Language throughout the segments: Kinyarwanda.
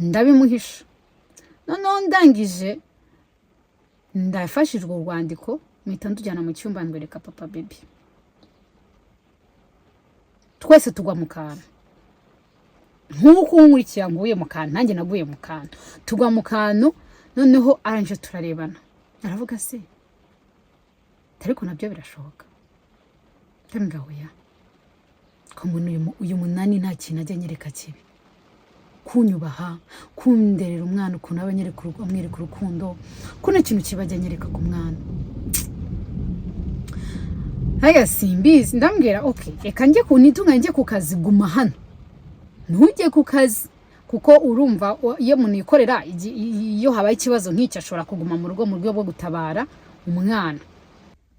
Ndabimuhisha. Noneho ndangije, ndafashijwe urwandiko, mpita ndujyana mu cyumba, ndwereka papa baby, twese tugwa mu kantu. Nk'uko unkurikira nguye mu kantu, nanjye naguye mu kantu, tugwa mu kantu. Noneho arangije turarebana, aravuga: "Se ariko nabyo birashoboka?" Ndamubwira: "Oya, ko mbona uyu munani nta kintu ajya anyereka kibi, kunyubaha, kunderera umwana, ukuntu aba anyereka amwereka urukundo, ko nta kintu kiba ajya anyereka ku mwana." Haya, simbizi. Ndambwira: "Okay, reka njye ku nitunganye, njye ku kazi, guma hano, ntujye ku kazi." Kuko urumva iyo umuntu yikorera, iyo habaye ikibazo nk'icyo ashobora kuguma mu rugo mu rwego rwo gutabara umwana.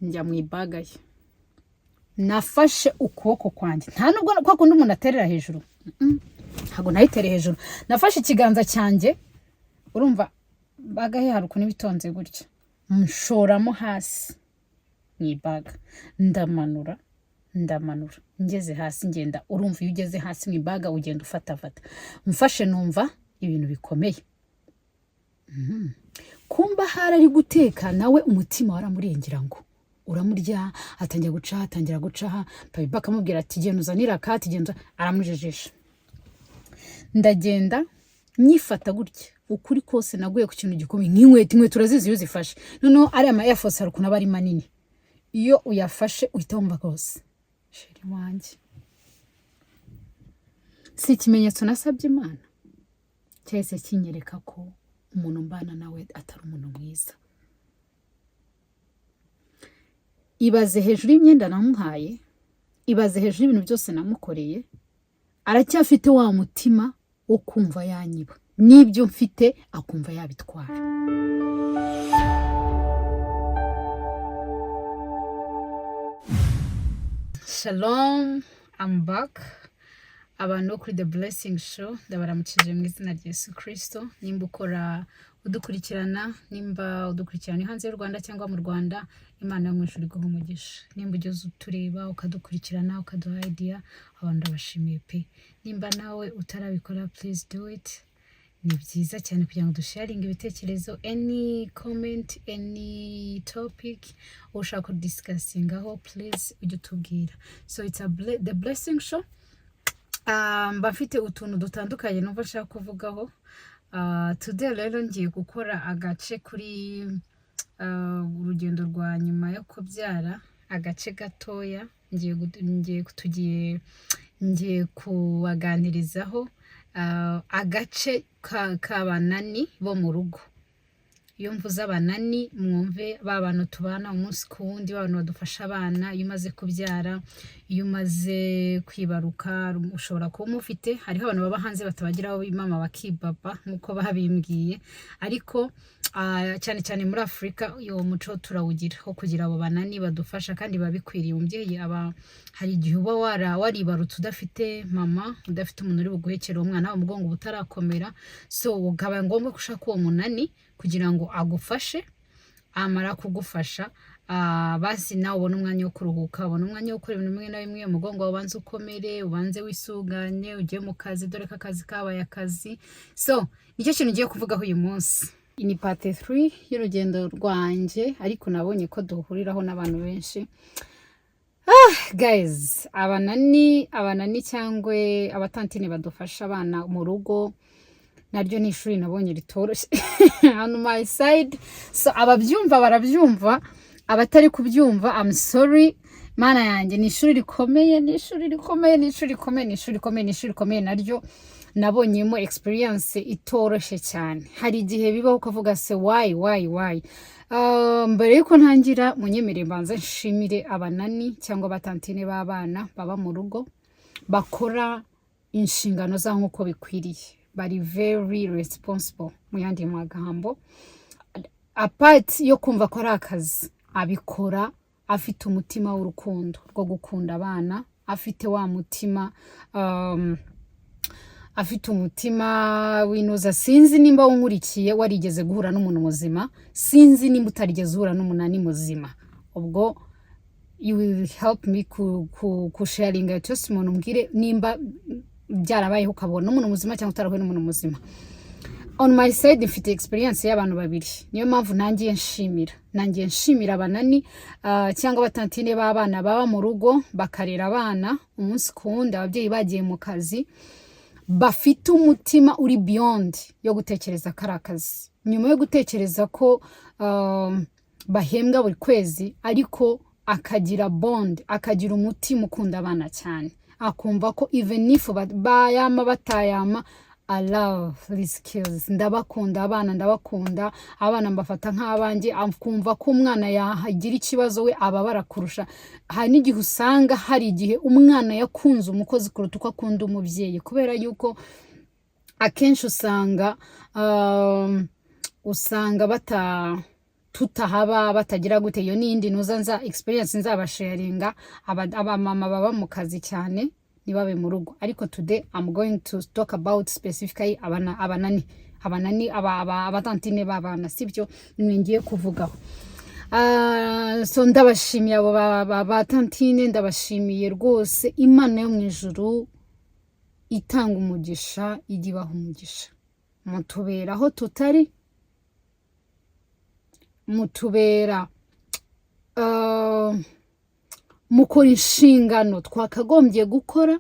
Njya mu ibag ye, nafashe ukuboko kwanjye, nta nubwo kwa kundi umuntu aterera hejuru. Ntabwo nayitereye hejuru. Nafashe ikiganza cyanjye, urumva bag ye hari ukuntu iba itonze gutya, nshoramo hasi mu ibag, ndamanura, ndamanura, ngeze hasi ngenda, urumva iyo ugeze hasi mu ibag ugenda ufatafata. Mfashe numva ibintu bikomeye. Kumba ahari ari guteka nawe, umutima waramurengera ngo uramurya, atangira guca, atangira guca. Papa akamubwira ati: "Genda uzanire akati, genda." Aramujejesha. Ndagenda nyifata gutya, ukuri kose naguye ku kintu gikomeye nk'inkweto. Inkweto urazizi, iyo uzifashe, noneho ariya ma Air Force hari ukuntu aba ari manini, iyo uyafashe uhita wumva rwose. Chéri wanjye, si ikimenyetso nasabye Imana cyahise kinyereka ko umuntu mbana nawe atari umuntu mwiza. Ibaze hejuru y'imyenda namuhaye, ibaze hejuru y'ibintu byose namukoreye, aracyafite wa mutima wo kumva yanyiba n'ibyo mfite, akumva yabitwara. Shalom, I'm back. Abantu bo kuri The Blessing Show, ndabaramukije mu izina rya Yesu Kristo. Nimba ukora udukurikirana, nimba udukurikirana hanze y'u Rwanda cyangwa mu Rwanda, Imana yo mu ijuru iguhe umugisha. Nimba ugeze utureba, ukadukurikirana, ukaduha idea, abantu ndabashimiye pe. Nimba nawe utarabikora, please do it. Ni byiza cyane kugira ngo dusharinge ibitekerezo. Any comment, any topic ushaka kudiscussingaho, please ujye utubwira. So it's The Blessing Show. Mba mfite utuntu dutandukanye numva nshaka kuvugaho. Today rero ngiye gukora agace kuri urugendo rwa nyuma yo kubyara, agace gatoya. Ngiye tugiye ngiye kubaganirizaho agace k'abanani bo mu rugo. Iyo mvuze abanani, mwumve ba bantu tubana umunsi ku wundi, ba bantu badufasha abana. Iyo umaze kubyara, iyo umaze kwibaruka, ushobora kuba umufite. Hariho abantu baba hanze batabagiraho mama bakibaba nk'uko babimbwiye, ariko cyane cyane muri Afurika uwo muco turawugira wo kugira abo banani badufasha, kandi biba bikwiriye. Umubyeyi aba, hari igihe uba waribarutse udafite mama, udafite umuntu uri buguhekere umwana, umugongo uba utarakomera, so ukaba ngombwa ko ushaka uwo munani kugira ngo agufashe. Amara kugufasha, basi nawe ubone umwanya wo kuruhuka, ubone umwanya wo gukora ibintu bimwe na bimwe, umugongo wawe ubanze ukomere, ubanze wisuganye, ujye mu kazi, dore ko akazi kabaye akazi. So nicyo kintu ngiye kuvugaho uyu munsi. Ni part 3 y'urugendo rwanjye, ariko nabonye ko duhuriraho n'abantu benshi. Guys, abanani cyangwa abatantine badufasha abana mu rugo, naryo ni ishuri nabonye ritoroshye on my side. So ababyumva barabyumva, abatari kubyumva, I'm sorry. Mana yanjye, ni ishuri rikomeye, ni ishuri rikomeye, ni ishuri rikomeye, ni ishuri rikomeye, ni ishuri rikomeye. Naryo nabonyemo experience itoroshye cyane. Hari igihe bibaho ukavuga: "Se why, why, why?" Mbere yuko ntangira, munyemerere mbanze nshimire abanani cyangwa abatantine b'abana baba mu rugo, bakora inshingano zabo nk'uko bikwiriye, bari very responsible. Mu yandi magambo, apart yo kumva ko ari akazi, abikora afite umutima w'urukundo rwo gukunda abana, afite wa mutima, afite umutima w'inuza. Sinzi nimba unkurikiye warigeze guhura n'umuntu muzima, sinzi nimba utarigeze uhura n'umunani muzima. Ubwo you will help me ku sharinga your testimony, umbwire nimba byarabayeho ukabona n'umuntu muzima cyangwa utarahuye n'umuntu muzima. On my side mfite experience y'abantu babiri, niyo mpamvu nangiye nshimira abanani cyangwa abatantine b'abana baba mu rugo, bakarera abana umunsi ku wundi, ababyeyi bagiye mu kazi, bafite umutima uri beyond yo gutekereza ko ari akazi, nyuma yo gutekereza ko bahembwa buri kwezi, ariko akagira bond, akagira umutima ukunda abana cyane, akumva ko even if bayama batayama, I love these kids, ndabakunda abana, ndabakunda abana, mbafata nk'abanjye. Akumva ko umwana yagira ikibazo we ababara kurusha. Hari n'igihe usanga hari igihe umwana yakunze umukozi kuruta uko akunda umubyeyi, kubera yuko akenshi usanga bata tutahaba, batagira gute. Iyo n'iyindi nuza nza experience nzabasharinga, abamama baba mu kazi cyane ntibabe mu rugo. Ariko today I'm going to talk about specifically abana, abanani, abanani, abatantine b'abana, sibyo nimwe ngiye kuvugaho. So ndabashimiye abo ba tantine, ndabashimiye rwose. Imana yo mu ijuru itanga umugisha ijya ibaha umugisha. Mutubera aho tutari, mutubera, mukora inshingano twakagombye gukora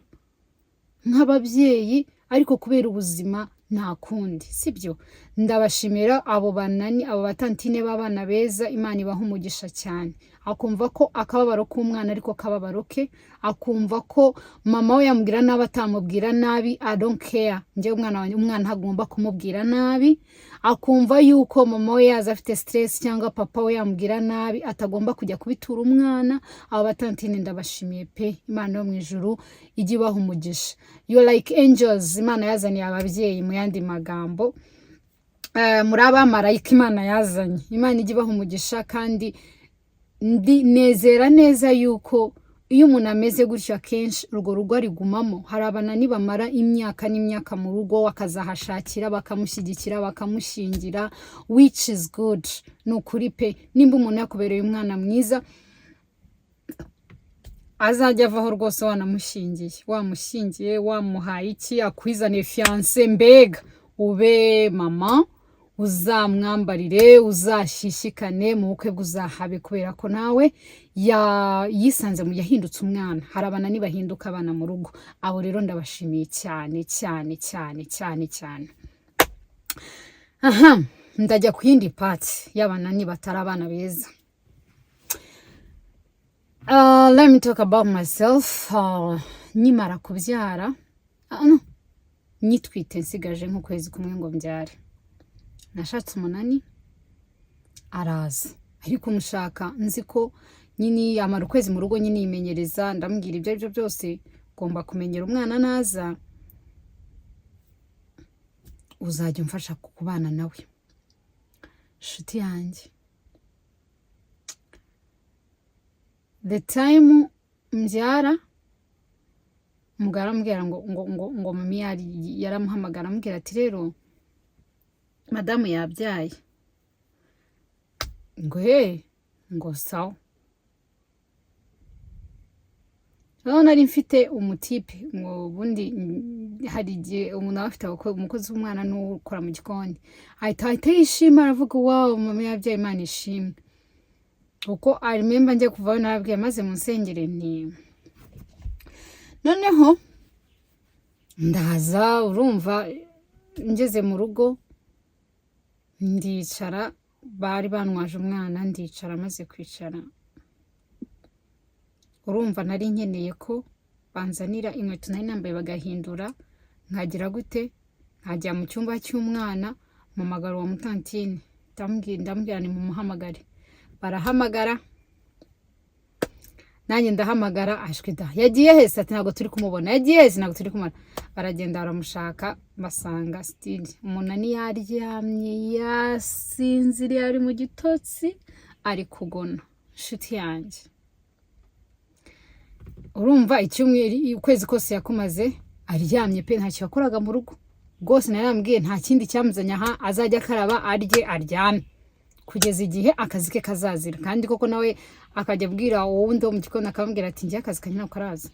nk'ababyeyi, ariko kubera ubuzima nta kundi, sibyo? Ndabashimira abo banani, abo batantine b'abana beza. Imana ibaha umugisha cyane. Akumva ko akababaro k'umwana ariko kababaro ke, akumva ko mama we yamubwira nabi, atamubwira nabi, I don't care, njyewe umwana wanjye, umwana ntagomba kumubwira nabi. Akumva yuko mama we yaza afite stress cyangwa papa we yamubwira nabi, atagomba kujya kubitura umwana. Abo batantine ndabashimiye pe. Imana yo mu ijuru ijye ibaha umugisha. You like angels Imana yazaniye ababyeyi. Mu yandi magambo, muri abamarayika Imana yazanye. Imana ijye ibaha umugisha. Kandi ndi nezera neza yuko iyo umuntu ameze gutyo, akenshi urwo rugo arigumamo. Hari abanani bamara imyaka n'imyaka mu rugo, bakazahashakira, bakamushyigikira, bakamushyingira, which is good. Ni ukuri pe, nimba umuntu yakubereye umwana mwiza, azajya avaho rwose wanamushyingiye, wamushyingiye, wamuhaye iki, akwizaniye fiancé, mbega ube mama, uzamwambarire, uzashyishyikane mu bukwe bwe, uzahabe, kubera ko nawe yisanze mu yahindutse umwana. Hari abanani bahinduka abana mu rugo. Abo rero ndabashimiye cyane cyane cyane cyane cyane. Aha ndajya ku yindi part y'abanani batari abana beza. Let me talk about myself. Nkimara kubyara, no, nyitwite, nsigaje nk'ukwezi kumwe ngo mbyare, nashatse umunani araza. Ariko mushaka nzi ko nyine amara ukwezi mu rugo nyine yimenyereza. Ndamubwira, ibyo aribyo byose ugomba kumenyera umwana naza, uzajya umfasha kubana nawe. Inshuti yanjye, the time mbyara, umugabo aramubwira ngo mami yaramuhamagara, aramubwira ati: "Rero madamu yabyaye." Ngo: "He?" Ngo: "Sawa." Noneho nari mfite umutipe ngo ubundi hari igihe umuntu aba afite umukozi w'umwana n'ukora mu gikoni, ahita yishima, aravuga: "Wow, mama yabyaye, Imana ishimwe." Kuko I remember njya kuvayo narabwiye maze mu nsengere nti noneho ndaza. Urumva, ngeze mu rugo ndicara, bari bantwaje umwana, ndicara. Maze kwicara, urumva nari nkeneye ko banzanira inkweto nari nambaye, bagahindura, nkagira gute, nkajya mu cyumba cy'umwana. Mpamagara uwo mutantine, ndamubwira ni mumuhamagare. Barahamagara, nanjye ndahamagara. Ashwi da, yagiye hese? Ati: "Ntabwo turi kumubona." Yagiye hese? Ntabwo turi kumubona. Baragenda baramushaka, basanga still umunani yaryamye, yasinziriye, ari mu gitotsi, ari kugona. Inshuti yanjye, urumva icyumweru, ukwezi kose yakumaze aryamye pe, ntacyo yakoraga mu rugo rwose. Narambwiye nta kindi cyamuzanye aha, azajya akaraba, arye, aryame kugeza igihe akazi ke kazazira. Kandi koko nawe akajya abwira uwundi wo mu gikoni, akamubwira ati: "Njye akazi kanjye ntabwo karaza."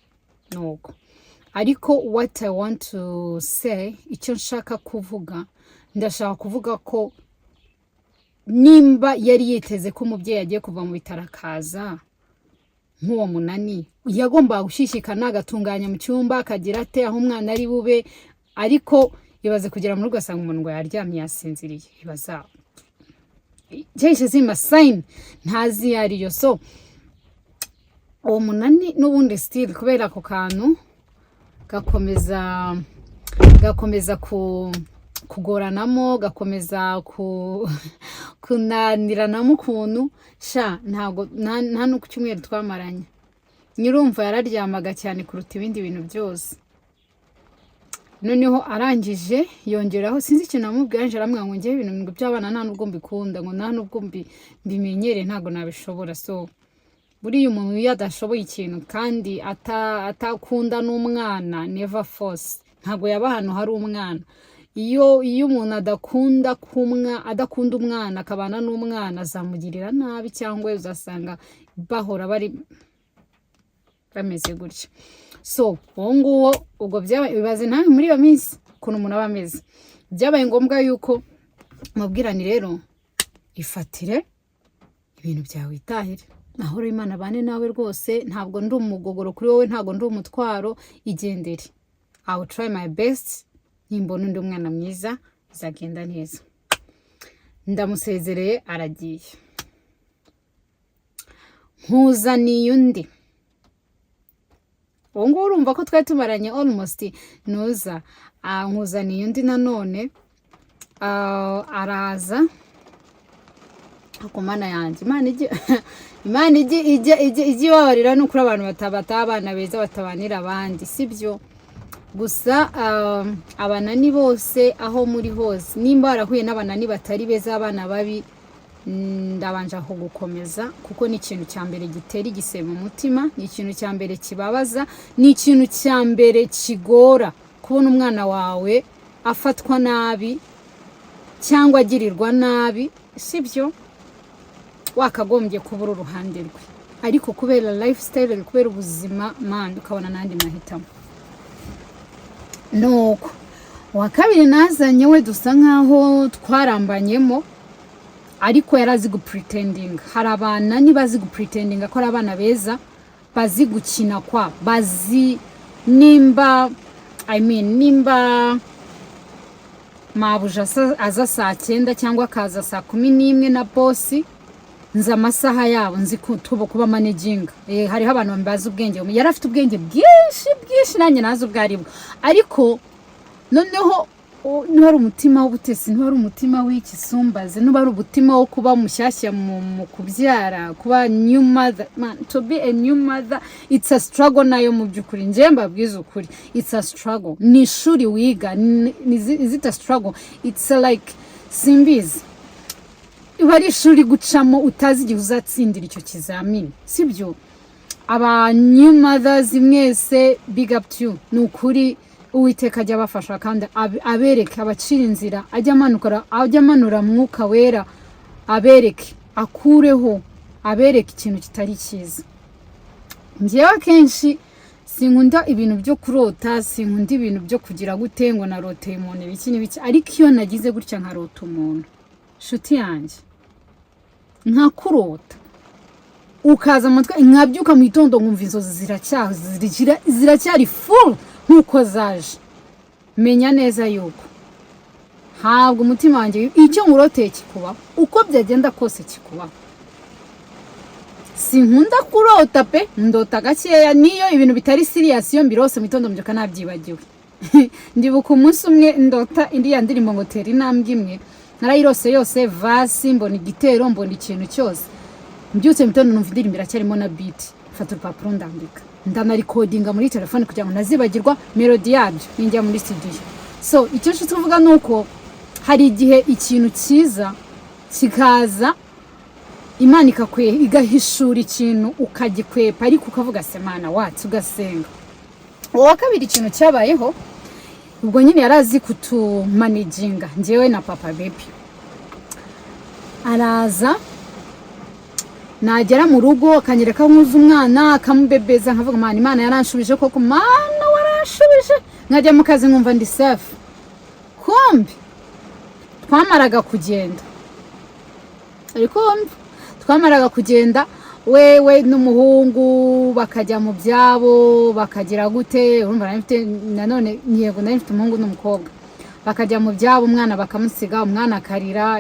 Nuko ariko what I want to say, icyo nshaka kuvuga ni uko Ndashaka kuvuga ko nimba yari yiteze ko umubyeyi agiye kuva mu bitaro akaza nk'uwo munani, yagombaga gushyishyikana, agatunganya mu cyumba, akagira ate aho umwana ari bube. Ariko ibaze kugera mu rugo ugasanga umuntu ngo yaryamye, yasinziriye. Ibaza cyahise zima sign ntazi iyo ariyo. So uwo munani n'ubundi still, kubera ako kantu, gakomeza kugoranamo, gakomeza kunaniranamo ukuntu. Sha, ntabwo nta no ku cyumweru twamaranye. Nyirumva yararyamaga cyane kuruta ibindi bintu byose. Noneho arangije yongeraho, sinzi ikintu namubwiye, arangije aramubwira ngo: "Ngewe ibintu ngo by'abana nta nubwo mbikunda, ngo nta nubwo mbimenyereye, ntabwo nabishobora." So buriya umuntu iyo adashoboye ikintu kandi atakunda n'umwana, never force. Ntabwo yaba ahantu hari umwana. Iyo umuntu adakunda kumwa, adakunda umwana, akabana n'umwana, azamugirira nabi, cyangwa uzasanga bahora bari bameze gutya. So uwo nguwo ubwo byaba, bibaze nawe muri iyo minsi ukuntu umuntu aba ameze. Byabaye ngombwa yuko mubwirani: "Rero ifatire ibintu byawe, witahire, mahoro y'Imana bane nawe rwose. Ntabwo ndi umugogoro kuri wowe, ntabwo ndi umutwaro, igendere. I will try my best, nimbona undi mwana mwiza bizagenda neza." Ndamusezereye, aragiye. Nkuzaniye undi. Uwo nguwo urumva ko twari tumaranye almost nuza. Nkuzaniye undi nanone, araza. Ku Mana yanjye, Imana ijye ibabarira. Ni ukuri, abantu batabata abana beza batabanira abandi, sibyo gusa. Abanani bose aho muri hose, nimba warahuye n'abanani batari beza, abana babi, ndabanje aho gukomeza, kuko ni ikintu cya mbere gitera igisebe mu mutima, ni ikintu cya mbere kibabaza, ni ikintu cya mbere kigora kubona umwana wawe afatwa nabi cyangwa agirirwa nabi, sibyo? Wakagombye kubura uruhande rwe, ariko kubera lifestyle, kubera ubuzima, man, ukabona n'andi mahitamo. Nuko uwa kabiri nazanye we dusa nkaho twarambanyemo, ariko yari azi gupretendinga. Hari abana niba azi gupretendinga ko ari abana beza, bazi gukina kwa bazi nimba, I mean, nimba mabuja aza saa 9 cyangwa akaza saa 11 na boss, nzi amasaha yabo, nzi kuba managinga. Hariho abantu bazi ubwenge. Yari afite ubwenge bwinshi bwinshi, nanjye nazi ubwo aribwo. Ariko noneho niba ari umutima w'ubutesi, niba ari umutima w'ikisumbaze, niba ari umutima wo kuba mushyashya mu kubyara, kuba new mother, man, to be a new mother, it's a struggle nayo. Mu by'ukuri, njyewe mbabwiza ukuri, it's a struggle. Ni ishuri wiga. Is it a struggle? It's a like, simbizi, iba ari ishuri gucamo utazi igihe uzatsindira icyo kizamini, sibyo? Aba new mothers mwese, big up to you. Ni ukuri, Uwiteka ajya abafasha kandi abereke, abacira inzira, ajya amanura Mwuka Wera, abereke, akureho, abereke ikintu kitari cyiza. Njyewe akenshi sinkunda ibintu byo kurota, sinkunda ibintu byo kugira gute ngo naroteye umuntu ibiki n'ibiki. Ariko iyo nagize gutya nkarota umuntu, nshuti yanjye, nkakurota ukaza mu mutwe, nkabyuka mu gitondo nkumva inzozi ziracyari full nk'uko zaje, menya neza yuko ntabwo umutima wanjye, icyo nkuroteye kikubaho, uko byagenda kose kikubaho. Sinkunda kurota pe, ndota gakeya. Niyo ibintu bitari serious, iyo mbirose mu gitondo mbyuka nabyibagiwe. Ndibuka umunsi umwe ndota iriya ndirimbo ngo "Tera intambwe imwe", narayirose yose, verse, mbona igitero, mbona ikintu cyose. Mbyutse mu gitondo numva indirimbo iracyarimo na beat, mfata urupapuro ndandika, ndanarecordinga muri telefone kugira ngo ntazibagirwa melody yabyo ninjya muri studio. So icyo nshatse kuvuga ni uko hari igihe ikintu cyiza kikaza, Imana igahishura ikintu, ukagikwepa, ariko ukavuga: "Se Mana watse?" Ugasenga. Uwa kabiri, ikintu cyabayeho ubwo nyine, yari azi kutumanaginga njyewe na papa baby. Araza, nagera mu rugo akanyereka nkuza umwana, akamubebeza, nkavuga: "Mana, Imana yaranshubije koko, Mana waranshubije." Nkajya mu kazi nkumva ndi safe. Kumbi Twamaraga kugenda, ariko twamaraga kugenda, wewe n'umuhungu bakajya mu byabo, bakagira gute. Urumva nari mfite nanone, yego, nari mfite umuhungu n'umukobwa, bakajya mu byabo, umwana bakamusiga, umwana akarira.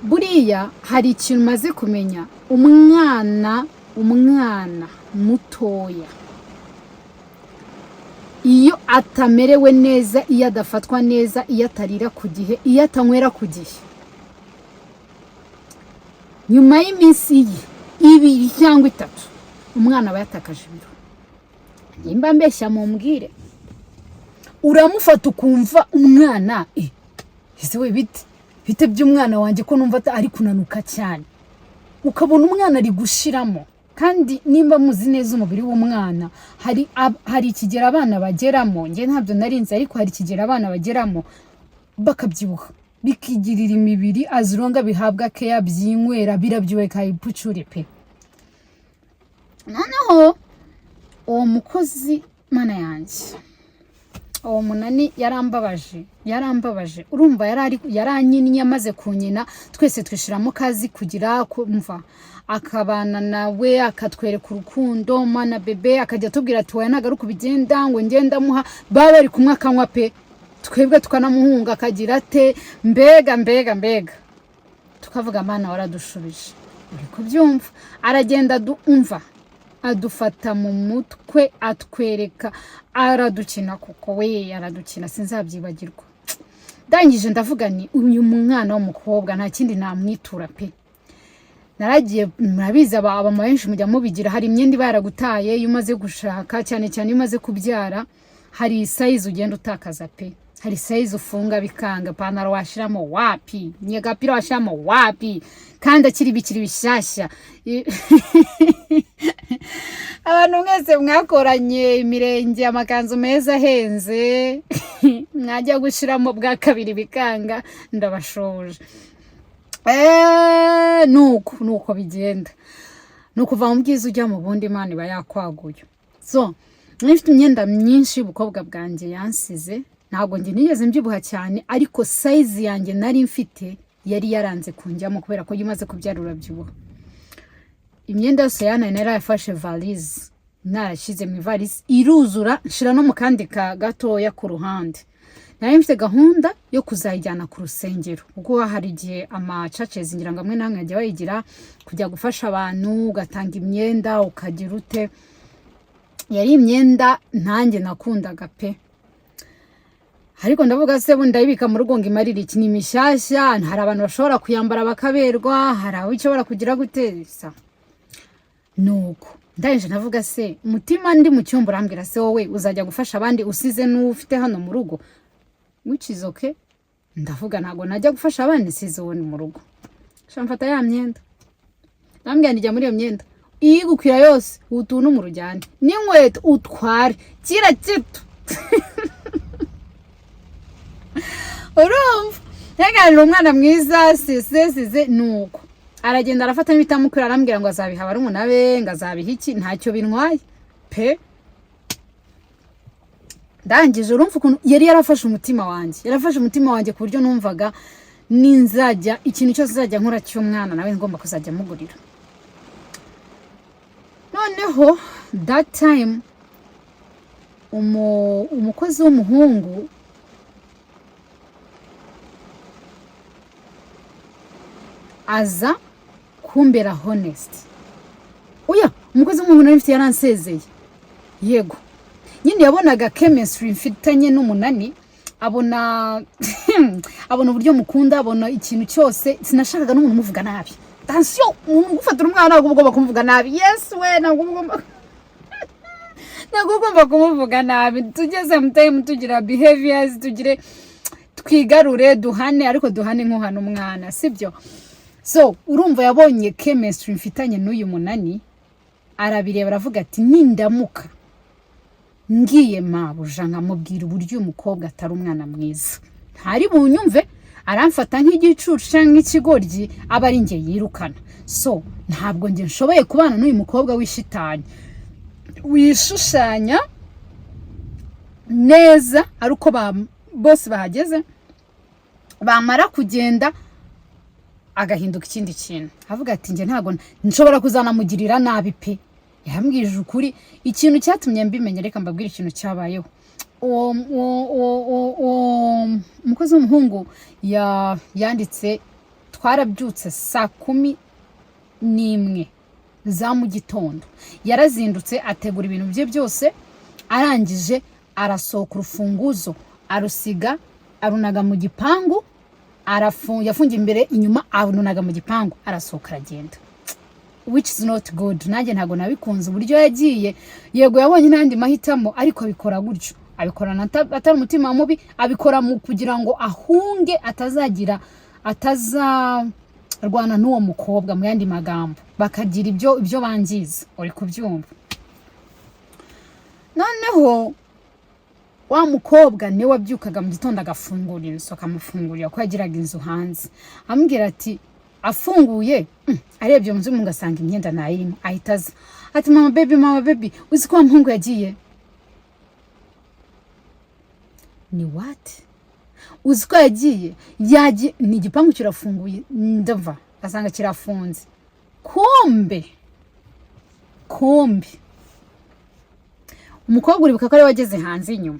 Buriya hari ikintu umaze kumenya: umwana mutoya, iyo atamerewe neza, iyo adafatwa neza, iyo atarira ku gihe, iyo atanywera ku gihe, nyuma y'iminsi ye 2 cyangwa 3 umwana aba yatakaje ibiro. Nimba mbeshya mumbwire. Uramufata ukumva umwana, ese we, bite bite by'umwana wanjye, ko numva ari kunanuka cyane? Ukabona umwana ari gushiramo. Kandi nimba muzi neza umubiri w'umwana, hari ikigero abana bageramo, njye ntabyo narinzi, ariko hari ikigero abana bageramo bakabyibuha, bikigirira imibiri, as long as bihabwa keya, byinywera, birabyibuha ikayipucure pe. Noneho uwo mukozi, mana yanjye, uwo munani yarambabaje, yarambabaje. Urumva yaranyinnye, amaze kunyina twese twishiramo kazi kugira kumva akabana nawe, akatwereka urukundo, mana bebe, akajya atubwira ati: "Oya, ntabwo ari uko bigenda," ngo ngenda amuha, baba bari kumwe akanywa pe, twebwe tukanamuhunga, akagira ate, mbega mbega mbega, tukavuga: "Mana, waradushubije." Uri kubyumva? Aragenda, umva, adufata mu mutwe, atwereka, aradukina kuko we aradukina, sinzabyibagirwa. Ndangije ndavuga ni uyu mwana w'umukobwa nta kindi namwitura pe. Naragiye, murabizi, abamama benshi mujya mubigira, hari imyenda iba yaragutaye iyo umaze gushaka, cyane cyane iyo umaze kubyara, hari size ugenda utakaza pe. Hari size ufunga bikanga, ipantaro washiramo wapi, agapira washiramo wapi, kandi akiri bikiri bishyashya. Abantu mwese mwakoranye imirenge, amakanzu meza ahenze, mwajya gushiramo bwa kabiri bikanga, ndabashoje. Nuko bigenda, ni ukuva mu bwiza ujya mu bundi, Imana iba yakwaguye. So nari mfite imyenda myinshi y'ubukobwa bwanjye yansize. Ntabwo njye nigeze mbyibuha cyane, ariko size yanjye nari mfite yari yaranze kunjyamo, kubera ko iyo umaze kubyara urabyibuha. Imyenda yose yanaye narayafashe, valise narashyize mu ivarisi iruzura, nshira no mu kandi ka gatoya ku ruhande. Nari mfite gahunda yo kuzayijyana ku rusengero, kuko hari igihe ama churches, ngira ngo amwe n'amwe ajya bayigira, kujya gufasha abantu, ugatanga imyenda, ukagira ute. Yari imyenda ntanjye nakundaga pe, ariko ndavuga se bundi ndayibika mu rugo ngo imarire iki? Ni mishyashya, hari abantu bashobora kuyambara bakaberwa, hari abo ishobora kugira gute sa. Nuko ndangije ndavuga se, umutima ndi mu cyumba urambwira: "Se wowe uzajya gufasha abandi usize n'uwo ufite hano mu rugo?" Which is okay. Ndavuga ntabwo najya gufasha abandi nsize uwo mu rugo. Sha, mfata ya myenda, ndambwira njya muri iyo myenda iyigukwira yose, utuntu mu rujyane n'inkweto, utware kira kitu. Urumva nteganira umwana mwiza, size size. Nuko aragenda, arafata n'ibitamukwira, arambwira ngo azabiha barumuna be, ngo azabiha iki, ntacyo bintwaye pe. Ndangije, urumva ukuntu yari yarafashe umutima wanjye, yarafashe umutima wanjye ku buryo numvaga ninzajya, ikintu cyose nzajya nkora cy'umwana nawe ngomba kuzajya mugurira. Noneho that time umukozi w'umuhungu aza kumbera honest. Oya, umukozi w'umuhungu nari mfite yaransezeye. Yego nyine, yabonaga chemistry mfitanye n'umunani, abona uburyo mukunda, abona ikintu cyose. Sinashakaga n'umuntu umuvuga nabi. Attention, umuntu ugufatira umwana ntabwo uba ugomba kumuvuga nabi. Yes we, ntabwo ugomba kumuvuga nabi. Tugeze mu time tugira behaviors, tugire twigarure, duhane, ariko duhane nk'uhana umwana, sibyo? So urumva yabonye chemistry mfitanye n'uyu munani, arabireba, aravuga ati: "Nindamuka ngiye mabuja nkamubwira uburyo uyu mukobwa atari umwana mwiza, ntari bunyumve, aramfata nk'igicucu cyangwa nk'ikigoryi, aba ari njye yirukana. So ntabwo njye nshoboye kubana n'uyu mukobwa w'ishitani wishushanya neza ari uko bose bahageze." Bamara kugenda agahinduka ikindi kintu, avuga ati: "Njye ntabwo nshobora kuzanamugirira nabi pe." Yambwije ukuri. Ikintu cyatumye mbimenya, reka mbabwire ikintu cyabayeho. Uwo umukozi w'umuhungu yanditse, twarabyutse saa 11 za mu gitondo. Yarazindutse, ategura ibintu bye byose, arangije arasohoka, urufunguzo arusiga, arunaga mu gipangu, yafungiye imbere, inyuma, arunaga mu gipangu, arasohoka, aragenda, which is not good. Nanjye ntabwo nabikunze uburyo yagiye. Yego, yabonye n'andi mahitamo, ariko abikora gutyo, abikorana atari umutima mubi, abikora mu kugira ngo ahunge, atazagira, atazarwana n'uwo mukobwa, mu yandi magambo bakagira ibyo bangiza. Uri kubyumva? Noneho wa mukobwa niwe wabyukaga mu gitondo agafungura inzu, akamufungurira, ko yagiraga inzu hanze. Amubwira ati afunguye, arebye mu nzu y'umuhungu asanga imyenda ntayirimo. Ahita aza ati: "Mama baby, mama baby, uzi ko wa muhungu yagiye?" Ni what? Uzi ko yagiye? Yagiye, ni igipangu kirafunguye. Ndava asanga kirafunze. Kumbe, kumbe umukobwa, uribuka ko ariwe wageze hanze inyuma,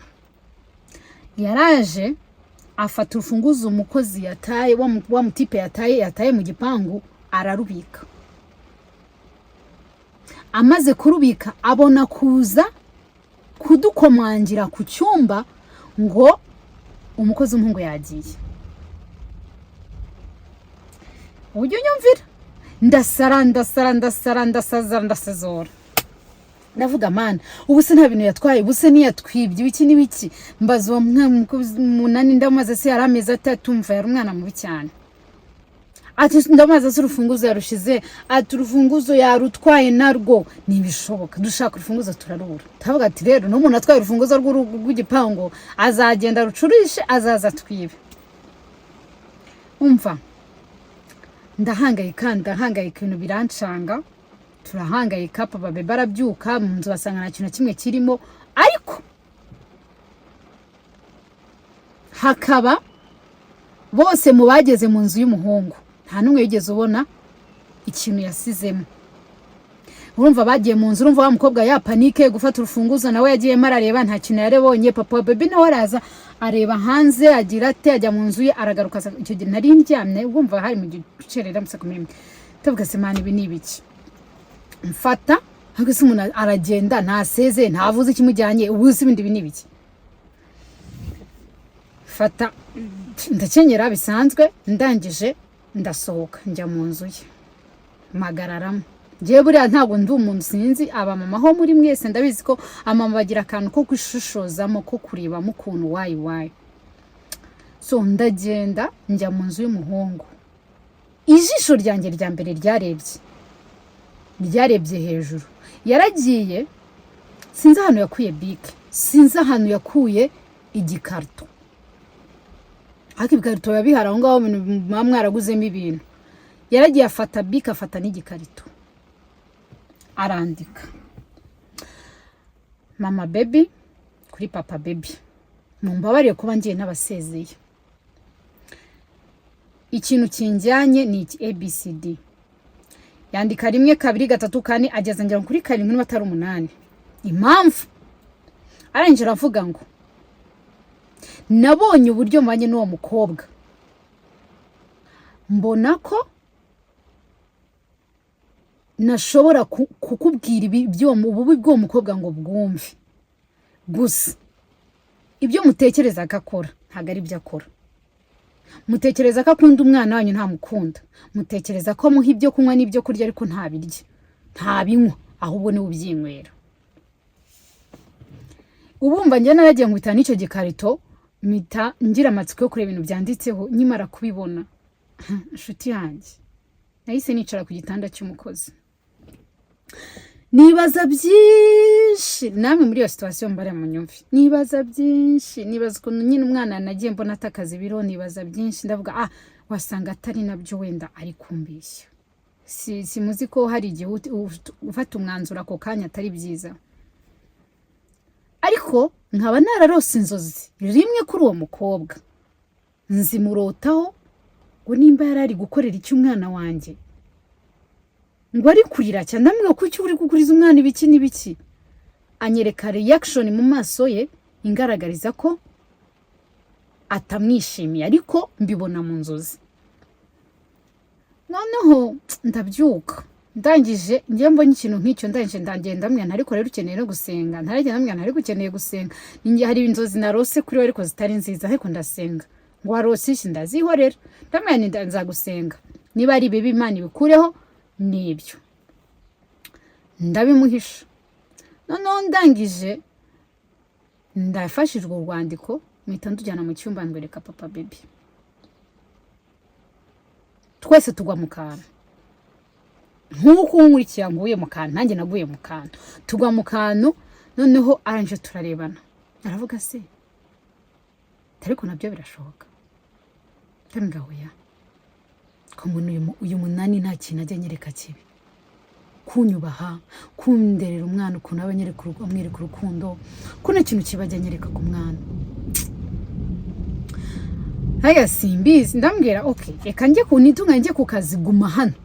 yaraje afata urufunguzo umukozi yataye, wa mutipe yataye mu gipangu, ararubika. Amaze kurubika, abona kuza kudukomangira ku cyumba ngo umukozi w'umuhungu yagiye. Ujya unyumvira? Ndasara, ndasara, ndasara, ndasazara, ndasazora. Ndavuga: "Mana, ubu se nta bintu yatwaye? Ubu se ntiyatwibye ibiki n'ibiki?" Mbaza uwo mwana munani, ndamaze se yari amezi 3, mva yari umwana mubi cyane. Ati ndamaze se urufunguzo yarushize? Ati urufunguzo yarutwaye narwo, ntibishoboka. Dushaka urufunguzo turarubura. Turavuga ati rero n'umuntu atwaye urufunguzo rw'igipangu azagenda arucurishe, azaza twibe. Umva, ndahangayika, ndahangayika, ibintu birancanga, turahangayika. Papa bebe arabyuka, mu nzu basanga nta kintu na kimwe kirimo, ariko hakaba bose mu bageze mu nzu y'umuhungu nta n'umwe wigeze ubona ikintu yasizemo. Urumva bagiye mu nzu, urumva wa mukobwa ya panique gufata urufunguzo, nawe yagiyemo arareba, nta kintu yarabonye. Papa wa baby nawe araza, areba hanze, agira ate, ajya mu nzu ye, aragaruka. Icyo gihe nari ndyamye, urumva hari mu gicerera mu saa 11. Ndavuga se: "Mana, ibi ni ibiki?" Mfata ariko se umuntu aragenda ntaseze, ntavuze ikimujyanye, ubu se ibindi ibi ni ibiki? Fata ndakenyera bisanzwe, ndangije ndasohoka, njya mu nzu ye, mpagararamo. Ngewe buriya ntabwo ndi umuntu, sinzi abamama ho muri mwese, ndabizi ko amama bagira akantu ko kwishishozamo, ko kurebamo ukuntu wayi wayi. So ndagenda njya mu nzu y'umuhungu. Ijisho ryanjye rya mbere ryarebye hejuru. Yaragiye, sinzi ahantu yakuye bike, sinzi ahantu yakuye igikarito, ariko ibikarito biba bihari aho ngaho, ibintu muba mwaraguzemo ibintu. Yaragiye afata bike, afata n'igikarito, arandika: "Mama baby kuri papa baby, mumbabarire kuba ngiye n'abasezeye. Ikintu kinjyanye ni iki ABCD." Yandika rimwe, kabiri, gatatu, kane, ageza ngera kuri karindwi niba atari umunani. Impamvu arangije aravuga ngo: "Nabonye uburyo mbanye n'uwo mukobwa, mbona ko nashobora kukubwira ibi by'uwo ububi bw'uwo mukobwa ngo bwumve. Gusa ibyo mutekereza ko akora ntabwo ari byo akora. Mutekereza ko akunda umwana wanyu, ntamukunda. Mutekereza ko amuha ibyo kunywa n'ibyo kurya, ariko ntabirya, ntabinywa, ahubwo niwe ubyinywera." Ubumva njye naragiye nkubita n'icyo gikarito, mpita ngira amatsiko yo kureba ibintu byanditseho. Nkimara kubibona, inshuti yanjye, nahise nicara ku gitanda cy'umukozi, nibaza byinshi. Namwe muri iyo situation mbare munyumve. Nibaza byinshi, nibaza ukuntu nyine umwana nagiye mbona atakaza ibiro, nibaza byinshi, ndavuga: "Ah, wasanga atari nabyo, wenda ari kumbeshya." Si simuzi ko hari igihe ufata umwanzuro ako kanya atari byiza, ariko nkaba nararose inzozi rimwe kuri uwo mukobwa. Nzimurotaho ngo nimba yari ari gukorera icyo umwana wanjye, ngo ari kurira cyane. Ndamubwira: "Kuki uri kuguriza umwana ibiki n'ibiki?" Anyereka reaction mu maso ye ingaragariza ko atamwishimiye, ariko mbibona mu nzozi. Noneho ndabyuka, ndangije ngiye mbonye ikintu nk'icyo, ndangije ndagenda ndamubwira: "Ariko rero ukeneye no gusenga." Ntaragenda ndamubwira: "Ariko ukeneye gusenga. Ninjye hari inzozi narose kuri we, ariko zitari nziza, ariko ndasenga." Ngo: "Warose iki?" Ndazihorera. Ndamubwira nti: "Nzagusenga, niba ari ibibi Imana ibikureho." Nibyo, ndabimuhisha. Noneho ndangije ndafashijwe urwandiko, mpita ndujyana mu cyumba, ndwereka papa baby, twese tugwa mu kantu. Nk'uko unkurikira nguye mu kantu, nanjye naguye mu kantu, tugwa mu kantu. Noneho arangije turarebana, aravuga: "Se ariko nabyo birashoboka?" Ndamubwira: "Oya, ko mbona uyu munani nta kintu ajya anyereka kibi, kunyubaha, kunderera umwana, ukuntu aba amwereka urukundo, ko nta kintu kiba ajya anyereka ku mwana." Haya, simbizi. Ndambwira: "Okay, reka njye ku nitunganye, njye ku kazi, guma hano,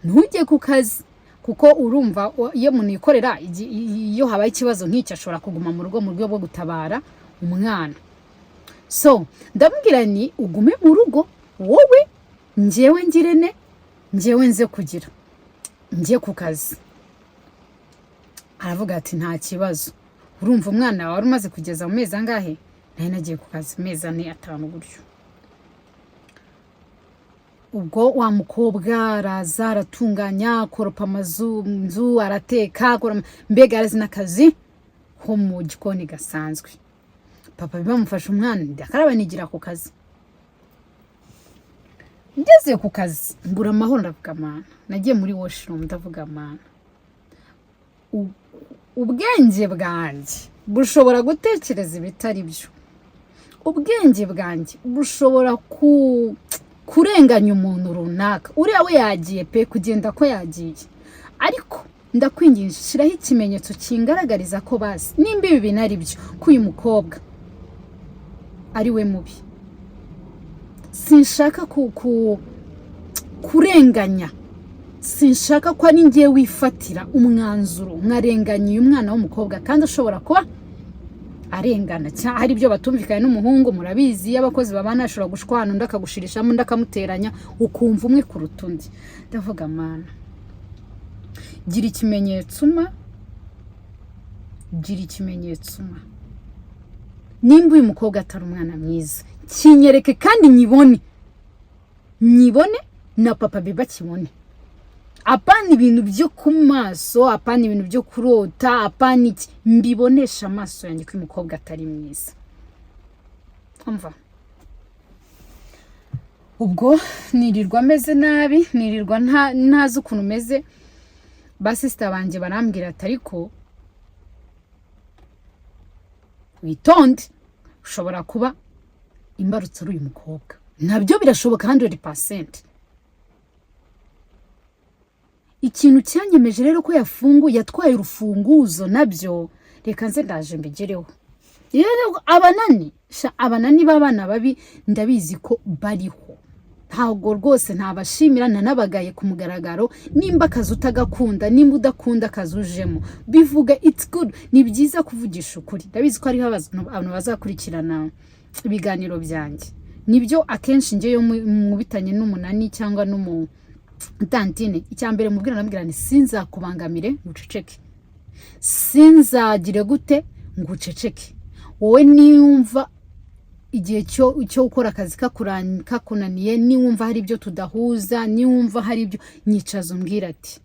ntujye ku kazi." Kuko urumva iyo umuntu yikorera, iyo habaye ikibazo nk'icyo ashobora kuguma mu rugo mu rwego rwo gutabara umwana. So ndamubwira ni ugume mu rugo wowe, njyewe ngirene, njyewe nze kugira njye ku kazi. Aravuga ati: "Nta kibazo." Urumva umwana wari umaze kugeza mu mezi angahe? Nari nagiye ku kazi mezi 4, 5 gutyo. Ubwo wa mukobwa araza, aratunganya, akoropa amazu, inzu, arateka, akora, mbega yarazi n'akazi ko mu gikoni gasanzwe. Papa bamufasha umwana, ndakaraba, nigira ku kazi. Ngeze ku kazi mbura amahoro. Ndavuga: "Mana." Nagiye muri washroom, ndavuga: "Mana, ubwenge bwanjye bushobora gutekereza ibitari byo, ubwenge bwanjye bushobora kurenganya umuntu runaka. Uriya we yagiye pe, kugenda ko yagiye, ariko ndakwinginze shyiraho ikimenyetso kingaragariza ko bazi nimba ibi bintu ari byo, ko uyu mukobwa ari we mubi. Sinshaka kurenganya, sinshaka ko ari ngewe wifatira umwanzuro nkarenganya uyu mwana w'umukobwa kandi ashobora kuba arengana, cyangwa hari ibyo batumvikanye n'umuhungu." Murabizi, iyo abakozi babana ashobora gushwana, undi akagushirishamo, undi akamuteranya, ukumva umwe kuruta undi. Ndavuga: "Mana, gira ikimenyetso uma, gira ikimenyetso uma. Nimba uyu mukobwa atari umwana mwiza, kinyereke kandi nyibone, nyibone na papa biba kibone. Apana ibintu byo ku maso, apana ibintu byo kurota, apana iki, mbibonesha amaso yanjye ko uyu mukobwa atari mwiza." Umva, ubwo nirirwa ameze nabi, nirirwa ntazi ukuntu umeze. Ba sister banjye barambwira ati: "Ariko witonde, ushobora kuba imbarutso ari uyu mukobwa, nabyo birashoboka 100%." Ikintu cyanyemeje rero ko yafunguye, yatwaye urufunguzo, nabyo reka nze ndaje mbigereho. Rero abanani sha, abanani b'abana babi ndabizi ko bariho. Ntabwo rwose ntabashimira, ntanabagaye ku mugaragaro. Nimba akazi utagakunda, nimba udakunda akazi ujemo, bivuga. It's good, ni byiza kuvugisha ukuri. Ndabizi ko hariho abantu bazakurikirana ibiganiro byanjye. Nibyo, akenshi njyewe mubitanye n'umunani cyangwa n'umu tantine, icya mbere mubwira, ndamubwira nti: "Sinzakubangamire ngo uceceke, sinzagire gute ngo uceceke. Wowe niyumva igihe cyo gukora akazi kakunaniye, niwumva hari ibyo tudahuza, niwumva hari ibyo, nyicaza umbwira ati: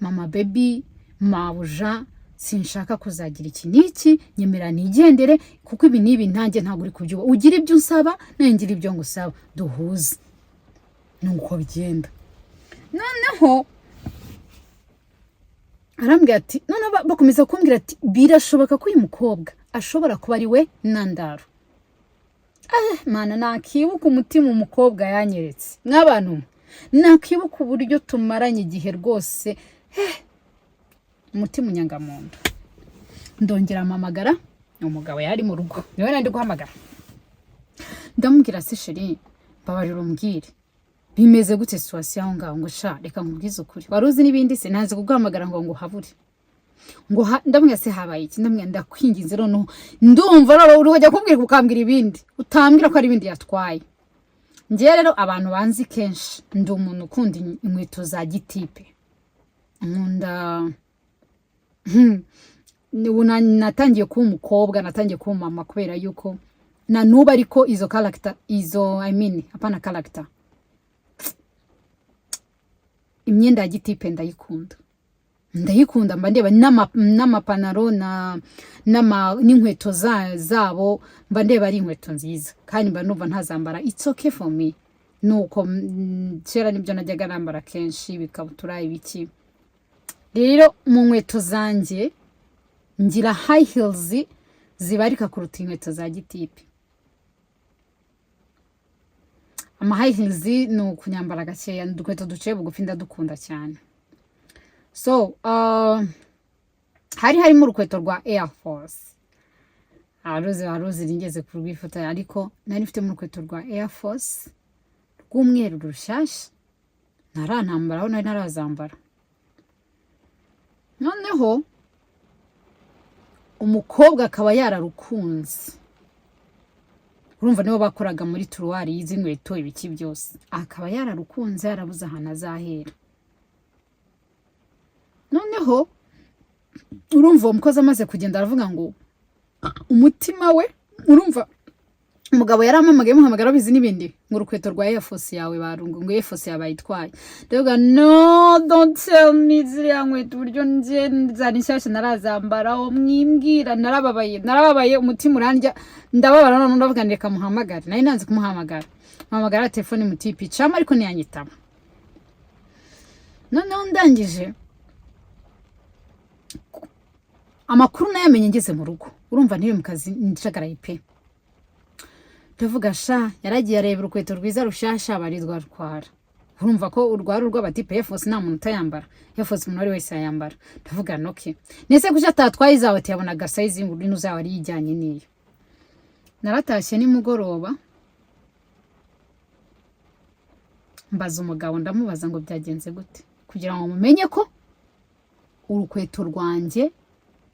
'Mama baby, mabuja, sinshaka kuzagira iki n'iki, nyemera nigendere, kuko ibi n'ibi ntanjye ntabwo uri kubyuba. Ugira ibyo unsaba, nanjye ngira ibyo ngusaba, duhuze.'" Ni uko bigenda. Noneho arambwira ati, noneho bakomeza kumbwira ati: "Birashoboka ko uyu mukobwa ashobora kuba ari we ntandaro." Mana, nakibuka umutima umukobwa yanyeretse mw'abantu mwe, nakibuka uburyo tumaranye igihe rwose, umutima unyanga mu nda. Ndongera mpamagara umugabo, yari mu rugo, niwe nari ndi guhamagara. Ndamubwira: "Se chéri, mbabarira umbwire, bimeze gute situation aho ngaho?" Ngo: "Sha, reka nkubwize ukuri, wari uzi n'ibindi se, nanze kuguhamagara ngo habure." Ngo ndamubwira: "Se habaye iki?" Ndamubwira: "Ndakwinginze, noneho ndumva noneho uri kujya kumbwira ukambwira ibindi, utambwira ko ari ibindi yatwaye." Njyewe rero, abantu banzi kenshi, ndi umuntu ukunda inkweto za gitipe, nkunda. Ubu natangiye kuba umukobwa, natangiye kuba umumama, kubera yuko na n'ubu ariko izo character, izo, I mean, hapana character, imyenda ya gitipe ndayikunda, ndayikunda. Mba ndeba n'amapantaro n'inkweto zabo, mba ndeba ari inkweto nziza kandi mba numva ntazambara. It's okay for me. Nuko kera nibyo najyaga nambara kenshi, ibikabutura, ibiki. Rero mu nkweto zanjye ngira high heels zibarika kuruta inkweto za gitipe. Ama high heels ni ukunyambara gakeya, udukweto duciye bugufi ndadukunda cyane. So hari harimo urukweto rwa Air Force, aruzi aruzi rigeze kurwifata, ariko nari mfitemo urukweto rwa Air Force rw'umweru rushyashya ntaranambara, aho nari narazambara. Noneho umukobwa akaba yararukunze, urumva nibo bakoraga muri tiroir y'izi nkweto, ibiki byose, akaba yararukunze, yarabuze ahantu azahera. Noneho urumva uwo mukozi amaze kugenda, aravuga ngo umutima we, urumva umugabo yarampamagaye, muhamagara abizi n'ibindi, ngo urukweto rwa Air Force yawe barungu, ngo Air Force yawe bayitwaye. Ndavuga: "No, don't tell me." Ziriya nkweto uburyo nje zari nshyashya narazambaraho, mwimbwira. Narababaye, narababaye, umutima urandya, ndababara. None ndavuga: "Reka muhamagare." Nari nanze kumuhamagara, muhamagara telefone mutipe icamo, ariko ntiyanyitaba. Noneho ndangije, amakuru nayamenye ngeze mu rugo. Urumva ntiri mu kazi, njagaraye pe. Ndavuga: "Sha, yaragiye areba urukweto rwiza rushasha, barizwa rutwara." Urumva ko urwari urw'abatipe, Air Force nta muntu utayambara, Air Force umuntu wari wese yayambara. Ndavuga: "Okay, nese kuki atatwaye izawe?" Ati yabonaga size y'inguru zawe ari ijyanye n'iyo. Naratashye nimugoroba, mbaza umugabo, ndamubaza ngo byagenze gute kugira ngo mumenye ko urukweto rwanjye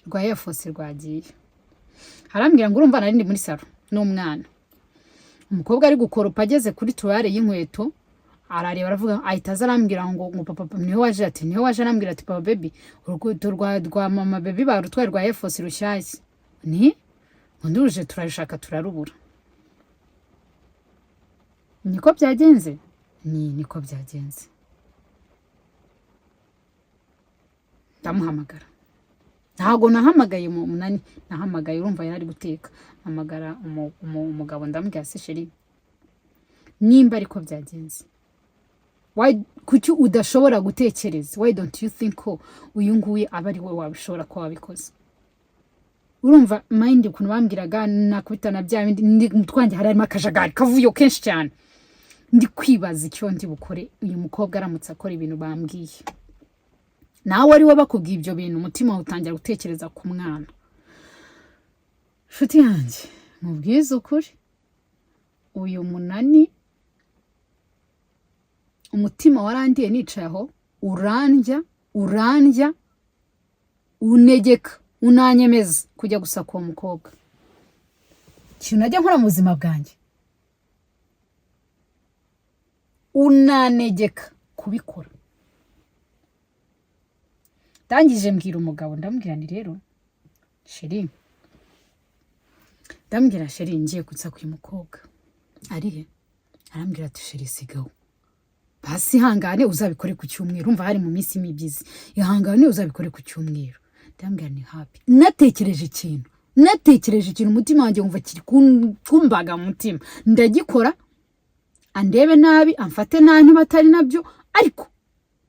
rwa Air Force rwagiye. Arambwira ngo urumva nari ndi muri salon n'umwana, umukobwa ari gukoropa, ageze kuri tiroir y'inkweto arareba, aravuga, ahita aza arambwira ngo papa niwe waje, ati niwe waje, arambwira ati: "Papa Baby, urukweto rwa mama Baby barutwaye rwa Air Force rushyashya." Ni undi ruje, turarushaka turarubura. Niko byagenze, ni niko byagenze. Ndamuhamagara, ntabwo nahamagaye mu munani, nahamagaye, urumva yari ari guteka, mpamagara umugabo, ndamubwira: "Se chéri, nimba ariko byagenze, kuki udashobora gutekereza, why don't you think ko uyu nguyu aba ari we wabishobora kuba wabikoze?" Urumva mind ukuntu bambwiraga, nakubita na bya bindi mu mutwe wanjye hari harimo akajagari kavuyo kenshi cyane, ndi kwibaza icyo ndi bukore uyu mukobwa aramutse akora ibintu bambwiye. Nawe ari we bakubwiye ibyo bintu, umutima wawe utangira gutekereza ku mwana. Nshuti yanjye, mubwize ukuri, uyu munani umutima warandiye, nicaye aho urandya, urandya, unegeka, unanyemeza kujya gusaka uwo mukobwa, ikintu najya nkora mu buzima bwanjye, unanegeka kubikora. Ndangije mbwira umugabo, ndamubwira ni rero chéri, ndamubwira: "Chéri, ngiye gusaka uyu mukobwa, ari he?" Arambwira ati: "Chéri, sigaho basi, ihangane uzabikore ku cyumweru." Umva, hari mu minsi mibyizi. "Ihangane uzabikore ku cyumweru." Ndambwira ni happy. Natekereje ikintu, natekereje ikintu, umutima wanjye wumva kiri kumbaga mu mutima, ndagikora, andebe nabi, amfate nabi niba atari nabyo, ariko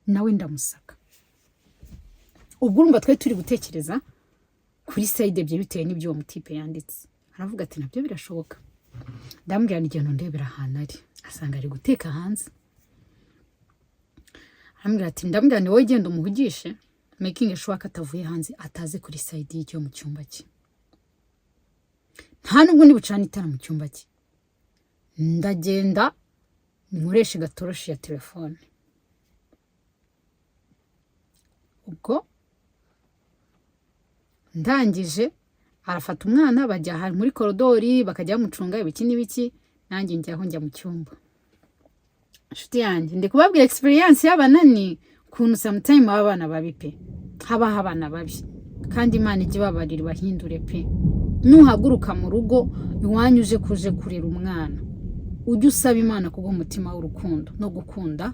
nawe ndamusaka. Ubwo urumva twe turi gutekereza kuri side ebyiri bitewe n'ibyo uwo mutipe yanditse. Aravuga ati nabyo birashoboka. Ndambwira ni genda ndebera ahantu ari, asanga ari guteka hanze. Arambwira ati, ndambwira ni wowe genda umuvugishe, making sure ko atavuye hanze ataze kuri side y'icyo mu cyumba cye, nta nubwo ndi bucane itara mu cyumba cye. Ndagenda nkoresha igatoroshi ya telefone. Ubwo ndangije, arafata umwana, bajya ahantu muri korodori, bakajya bamucunga ibiki n'ibiki, nanjye njyaho, njya mu cyumba. Inshuti yanjye, ndi kubabwira experience y'abanani, ukuntu sometime baba abana babi pe. Habaho abana babi, kandi Imana ijya ibabarira, ibahindure pe. Nuhaguruka mu rugo iwanyu uje kuje kurera umwana, ujye usaba Imana kuguha umutima w'urukundo no gukunda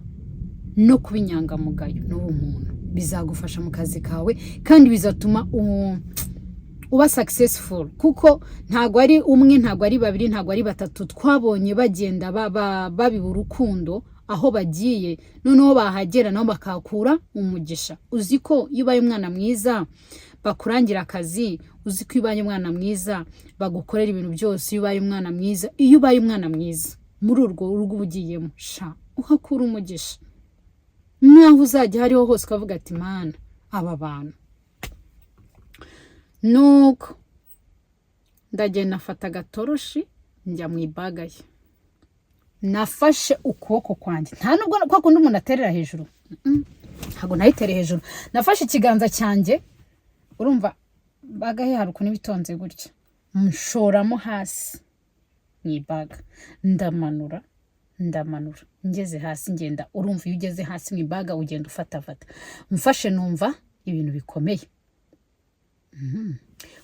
no kuba inyangamugayo n'ubumuntu. Bizagufasha mu kazi kawe kandi bizatuma uba successful, kuko ntabwo ari umwe, ntabwo ari babiri, ntabwo ari batatu twabonye bagenda babiba urukundo aho bagiye, noneho bahagera nabo bakahakura umugisha. Uzi ko iyo ubaye umwana mwiza bakurangira akazi? Uzi ko iyo ubaye umwana mwiza bagukorera ibintu byose? Iyo ubaye umwana mwiza, iyo ubaye umwana mwiza muri urwo rugo uba ugiyemo, sha, uhakura umugisha. Naho uzajya hariho hose ukavuga ati: "Mana, aba bantu." Nuko ndagenda, afata agatoroshi, njya mu ibaga ye. Nafashe ukuboko kwanjye, nta nubwo kwa kundi umuntu aterera hejuru, ntabwo nayitereye hejuru. Nafashe ikiganza cyanjye, urumva baga ye hari ukuntu iba itonze gutya, nshoramo hasi mu ibaga, ndamanura, ndamanura, ngeze hasi ngenda, urumva iyo ugeze hasi mu ibaga ugenda ufatafata. Mfashe numva ibintu bikomeye.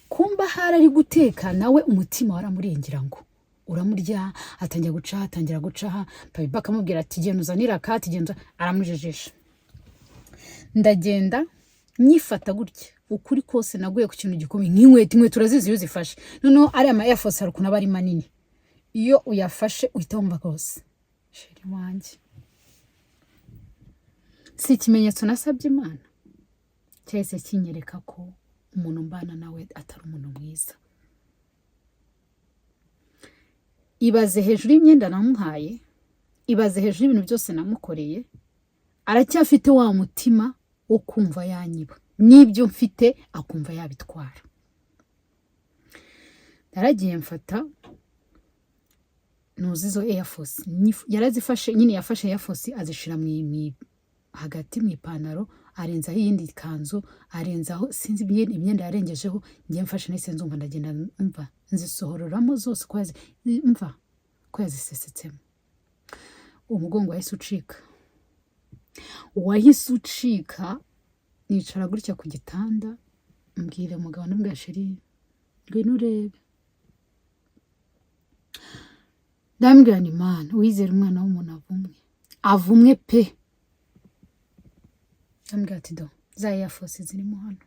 Kumba hari ari guteka nawe, umutima waramurengera ngo uramurya, atangira guca, atangira guca. Pabiba akamubwira ati: "Genda uzanire akati, genda." Aramujejesha. Ndagenda nyifata gutya, ukuri kose naguye ku kintu gikomeye nk'inkweto. Inkweto urazizi, iyo uzifashe, noneho ariya ama Air Force hari ukuntu aba ari manini, iyo uyafashe uhita wumva rwose. Chéri wanjye, si ikimenyetso nasabye Imana cyahise kinyereka ko umuntu mbana nawe atari umuntu mwiza. Ibaze hejuru y'imyenda namuhaye, ibaze hejuru y'ibintu byose namukoreye, aracyafite wa mutima wo kumva yanyiba n'ibyo mfite, akumva yabitwara. Naragiye mfata, ntuzi izo Air Force, yarazifashe nyine, yafashe Air Force azishira hagati mu ipantaro, arenzaho iyindi kanzu, arenzaho sinzi imyenda yarengejeho. Ngiye mfashe, nahise nzumva, ndagenda mva nzisohororamo zose ko mva ko yazisesetsemo. Umugongo wahise ucika, wahise ucika. Nicara gutya ku gitanda, mbwira umugabo, ndamubwira: "Chéri, ngwino urebe." Ndambwira ni: "Mana, wizere umwana w'umuntu avumwe, avumwe pe." Ndambwira ati: "Do za Air Force zirimo hano."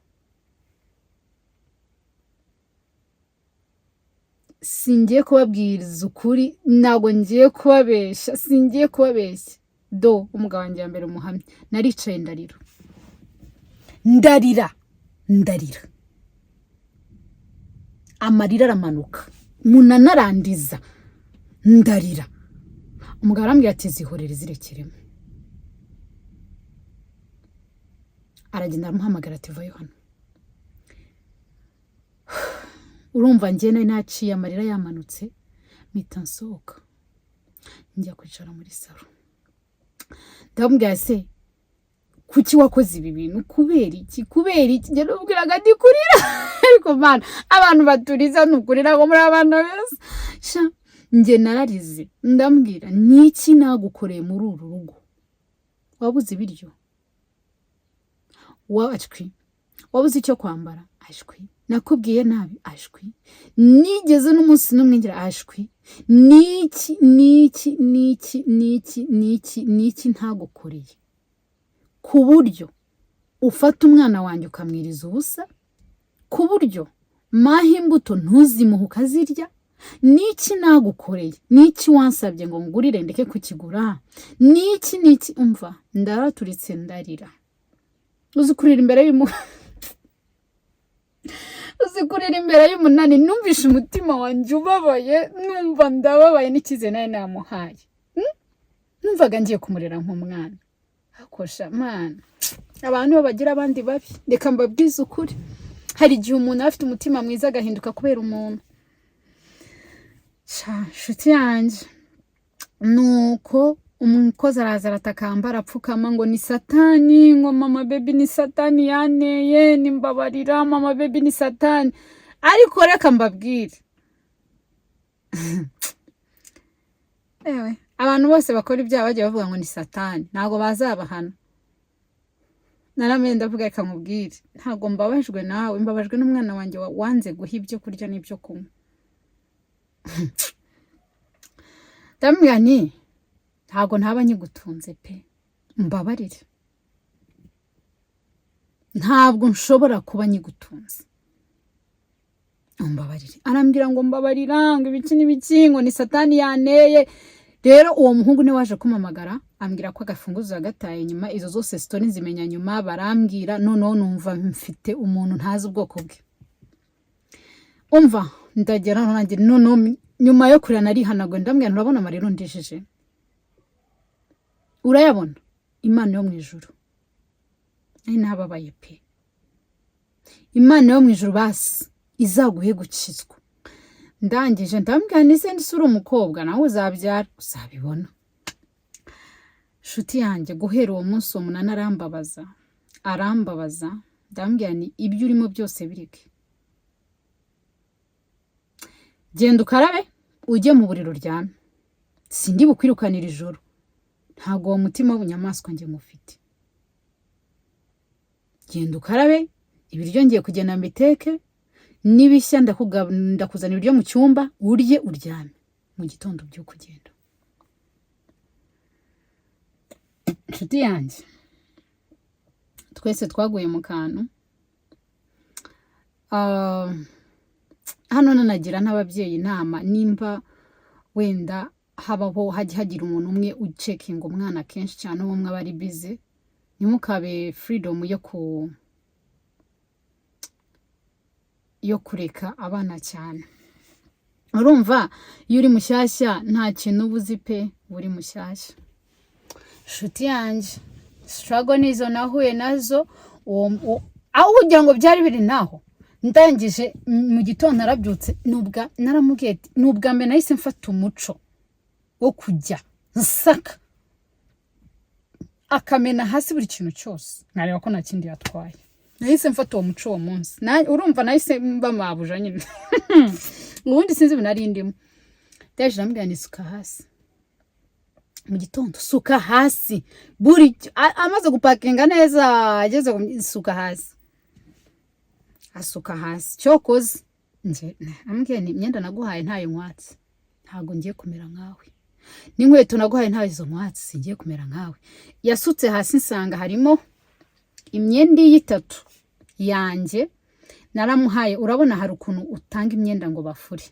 Singiye kubabwiriza ukuri, ntabwo ngiye kubabeshya, singiye kubabeshya. Do umugabo wanjye ya mbere umuhamya, naricaye ndarira, ndarira, ndarira, amarira aramanuka, munanarandiza, ndarira. Umugabo arambwira ati: "Zihorere, zirekeremo." Aragenda aramuhamagara ati: "Vayo hano." Urumva njye nari naciye, amarira yamanutse, mpita nsohoka njya kwicara muri salo. Ndamubwira: "Se kuki wakoze ibi bintu? Kubera iki? Kubera iki?" Njye nubwiraga ndi kurira, ariko Mana, abantu baturiza ni ukurira ngo muri abana beza. Sha, njye nararize. Ndambwira: "Niki nagukoreye muri uru rugo? Wabuze ibiryo? Ashwi. Wabuze icyo kwambara? Ashwi. Nakubwiye nabi? Ashwi. Nigeze n'umunsi n'umwe ngira? Ashwi. Niki, niki, niki, niki, niki, niki ntagukoreye ku buryo ufata umwana wanjye ukamwiriza ubusa, ku buryo maha imbuto ntuzimuhe ukazirya? Niki nagukoreye? Niki wansabye ngo ngurire ndeke kukigura? Niki, niki?" Umva, ndaraturitse, ndarira. Uzi kurira imbere y'umunani? Numvishe umutima wanjye ubabaye, numva ndababaye n'icyizere nari namuhaye. Numvaga ngiye kumurera nk'umwana. Akosha mana, abantu bo bagira abandi babi. Reka mbabwize ukuri, hari igihe umuntu aba afite umutima mwiza agahinduka kubera umuntu. Sha, nshuti yanjye. Nuko umukozi araza, aratakamba, arapfukama ngo ni Satani, ngo mama baby, ni Satani yaneye, nimbabarira mama baby, ni Satani. Ariko reka mbabwire, ewe, abantu bose bakora ibyaha bajya bavuga ngo ni Satani, ntabwo bazabahana. Naramenye, ndavuga, reka nkubwire, ntabwo mbabajwe nawe, mbabajwe n'umwana wanjye wanze guha ibyo kurya n'ibyo kunywa. Ndamubwira nti ntabwo ntaba nyigutunze pe, mbabarire, ntabwo nshobora kuba nyigutunze, mbabarire. Arambwira ngo mbabarira, ngo ibiki n'ibiki, ngo ni Satani yaneye. Rero uwo muhungu niwe waje kumpamagara, ambwira ko agafunguzo yagataye inyuma. Izo zose story nzimenya nyuma, barambwira. Noneho numva mfite umuntu ntazi ubwoko bwe. Umva, ndagera nanjye noneho nyuma yo kurira narihanaguye, ndambwira, nturabona amarira undijije? Urayabona? Imana yo mu ijuru, nari nababaye pe, Imana yo mu ijuru basi izaguhe gukizwa. Ndangije ndambwira nise ndise uri umukobwa, nawe uzabyara uzabibona. Nshuti yanjye, guhera uwo munsi uwo munani arambabaza, arambabaza. Ndambwira ni ibyo urimo byose bireke, genda ukarabe, ujye mu buriri uryame, sindi bukwirukanira ijoro, ntabwo uwo mutima w'ubunyamaswa njye mufite. Genda ukarabe, ibiryo ngiye kugenda mbiteke, nibishya ndakuzana ibiryo mu cyumba, urye uryame, mu gitondo ubyuke ugenda. Inshuti yanjye, twese twaguye mu kantu. Hano nanagira n'ababyeyi inama, nimba wenda habaho hajya hagira umuntu umwe ucekinga umwana kenshi cyane, uwo umwe aba ari busy, ntimukabe freedom yo kureka abana cyane. Urumva iyo uri mushyashya nta kintu uba uzi pe, uba uri mushyashya. Inshuti yanjye, struggle nizo nahuye nazo. Aho kugira ngo byari biri naho, ndangije mu gitondo narabyutse, nubwa naramubwiye ati ni ubwa mbere nahise mfata umuco wo kujya nsaka akamena hasi buri kintu cyose, nkareba ko nta kindi yatwaye. Nahise mfata uwo muco uwo munsi. Urumva nahise mba mabuja nyine, ubundi sinzi ibintu nari ndimo. Ndaje ndamubwira nti suka hasi mu gitondo, suka hasi buri amaze gupakinga neza, ageze suka hasi, asuka hasi. Cyokoze nje ambwiye ni imyenda naguhaye ntayo nkwatse, ntabwo ngiye kumera nkawe, n'inkweto naguhaye ntayo izo nkwatse, singiye kumera nkawe. Yasutse hasi nsanga harimo imyenda y'itatu yanjye naramuhaye. Urabona hari ukuntu utanga imyenda ngo bafure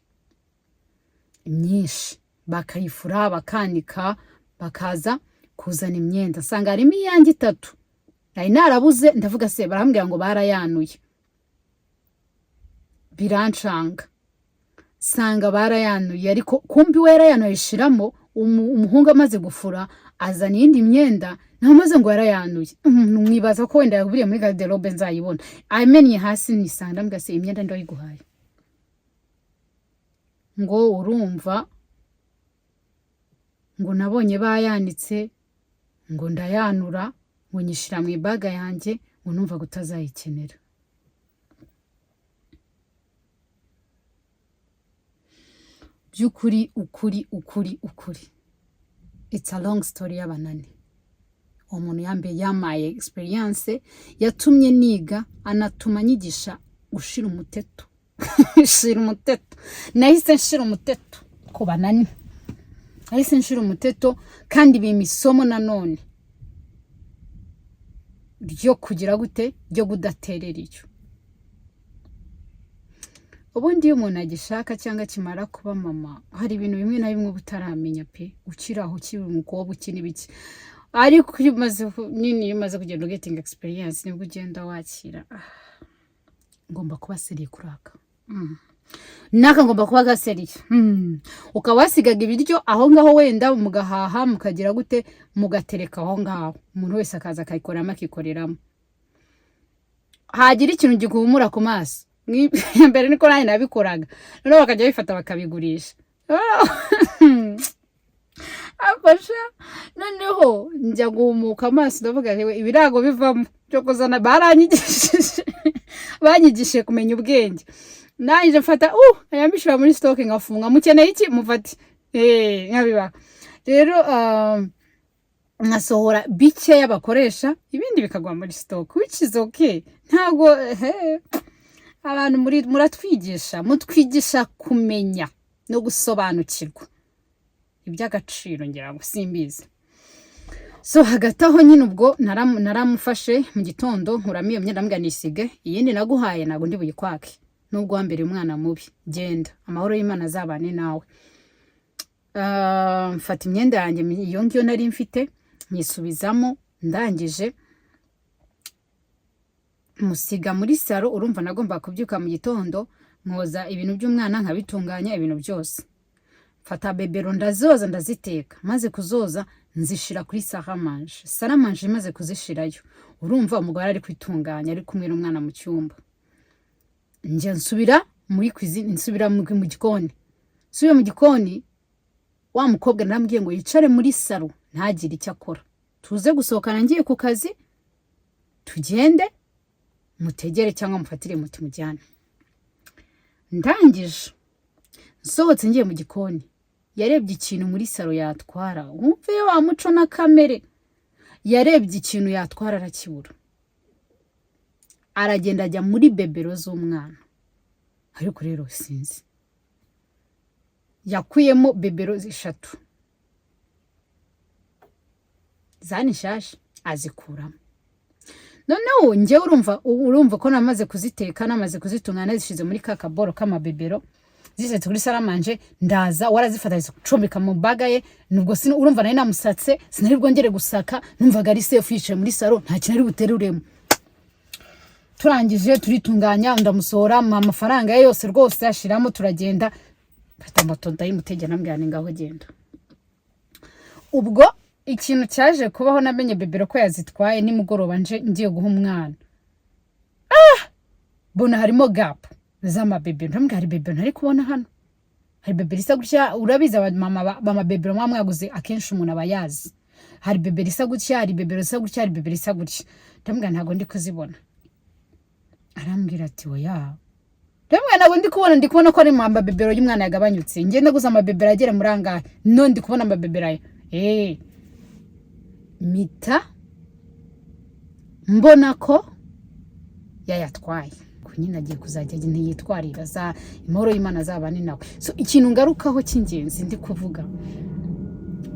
myinshi, bakayifura, bakanika, bakaza kuzana imyenda, nsanga harimo iyanjye itatu nari narabuze. Ndavuga se barambwira ngo barayanuye, birancanga. Nsanga barayanuye, ariko kumbi we yarayanuye ayishiramo. Umuhungu amaze gufura azana iyindi myenda, nawe amaze ngo yarayanuye. Mwibaza ko wenda yaburiye muri garde-robe nzayibona. Amennye hasi nisanga, ndambwira se imyenda ndayiguhaye? Ngo urumva ngo nabonye bayanitse, ngo ndayanura, ngo nyishyira mu ibaga yanjye, ngo numvaga utazayikenera. By'ukuri, ukuri, ukuri, ukuri, it's a long story y'abanani. Uwo muntu yambaye yamaye experience yatumye niga, anatuma nyigisha gushira umuteto. Shira umuteto, nahise nshira umuteto ku banani, nahise nshira umuteto, kandi bimpa isomo nanone ryo kugira gute, ryo kudaterera iyo. Ubundi iyo umuntu agishaka cyangwa akimara kuba mama, hari ibintu bimwe na bimwe uba utaramenya pe, ukiri aho, ukiri umukobwa, ukiri ibiki. Ariko iyo umaze nyine, iyo umaze kugenda ugetinga experience, nibwo ugenda wakira, ah, ngomba kuba sérieux kuri aka, naka ngomba kuba gasérieux. Ukaba wasigaga ibiryo aho ngaho, wenda mugahaha, mukagira gute, mugatereka aho ngaho, umuntu wese akaza akayikoreramo, akikoreramo, hagira ikintu gihumura ku maso. Mbere niko nanjye nabikoraga, noneho bakajya bifata bakabigurisha. Afasha noneho njya guhumuka amaso, ndavuga: "Yewe, ibirago bivamo byo kuzana." Baranyigishije, banyigishije kumenya ubwenge. Nanjye mfata ayambishira muri stock, ngafunga. Mukeneye iki? Mufate. Nkabibaha rero, nkasohora bikeya bakoresha, ibindi bikagwa muri stock, which is okay. Ntabwo abantu muri muratwigisha, mutwigisha kumenya no gusobanukirwa iby'agaciro, ngira ngo simbizi. So hagati aho nyine ubwo naramufashe mu gitondo, nkuramo iyo myenda, ndamubwira: "Nisige iyindi naguhaye, ntabwo ndi buyikwake nubwo wambereye umwana mubi. Genda, amahoro y'Imana azabane nawe." Mfata imyenda yanjye iyo ngiyo nari mfite, nyisubizamo. Ndangije musiga muri salo. Urumva nagomba kubyuka mu gitondo, nkoza ibintu by'umwana, nkabitunganya ibintu byose. Mfata biberon ndazoza, ndaziteka. Maze kuzoza nzishira kuri salle à manger. Salle à manger imaze kuzishirayo, urumva umugore ari kwitunganya, ari kumwe n'umwana mu cyumba. Njya nsubira muri cuisine, nsubira mu gikoni. Nsubiye mu gikoni, wa mukobwa narambwiye ngo yicare muri salo, ntagire icyo akora, tuze gusohokana ngiye ku kazi, tugende mutegere cyangwa mufatire muti mujyane. Ndangije nsohotse ngiye mu gikoni, yarebye ikintu muri salo yatwara. Wumve wa muco na kamere! Yarebye ikintu yatwara arakibura, aragenda ajya muri biberon z'umwana. Ariko rero sinzi, yakuyemo biberon eshatu zani nshyashya, azikuramo. Noneho njyewe urumva ko namaze kuziteka, namaze kuzitunganya, nazishyize muri ka kaboro k'amabiberon, zisetse kuri salle à manger. Ndaza, warazifata, azicumbika mu bag ye. Nubwo urumva nari namusatse, sinari bwongere gusaka. Numvaga ari safe, yicaye muri salo, nta kintu ari buteruremo. Turangije turitunganya, ndamusohora, muha amafaranga ye yose rwose, ashiramo, turagenda. Mfata moto ndayimutegera, ndamubwira ni ngaho genda. Ubwo ikintu cyaje kubaho, namenye biberon ko yazitwaye nimugoroba nje ngiye guha umwana. Mbona harimo gap z'amabiberon. Ndamubwira: "Hari biberon ntari kubona hano, hari biberon isa gutya." Urabizi abamama b'amabiberon muba mwaguze akenshi, umuntu aba yazi. Hari biberon isa gutya, hari biberon isa gutya, hari biberon isa gutya. Ndamubwira: "Ntabwo ndi kuzibona." Arambwira ati: "Oya." Ndamubwira: "Ntabwo ndi kubona, ndi kubona ko ari amabiberon y'umwana yagabanyutse. Ngenda guza amabiberon agera muri angahe? None ndi kubona amabiberon aya." Mita mbona ko yayatwaye. Nyine agiye kuzajya ntiyitwarira za amahoro y'Imana azabane nawe. So ikintu ngarukaho cy'ingenzi ndi kuvuga,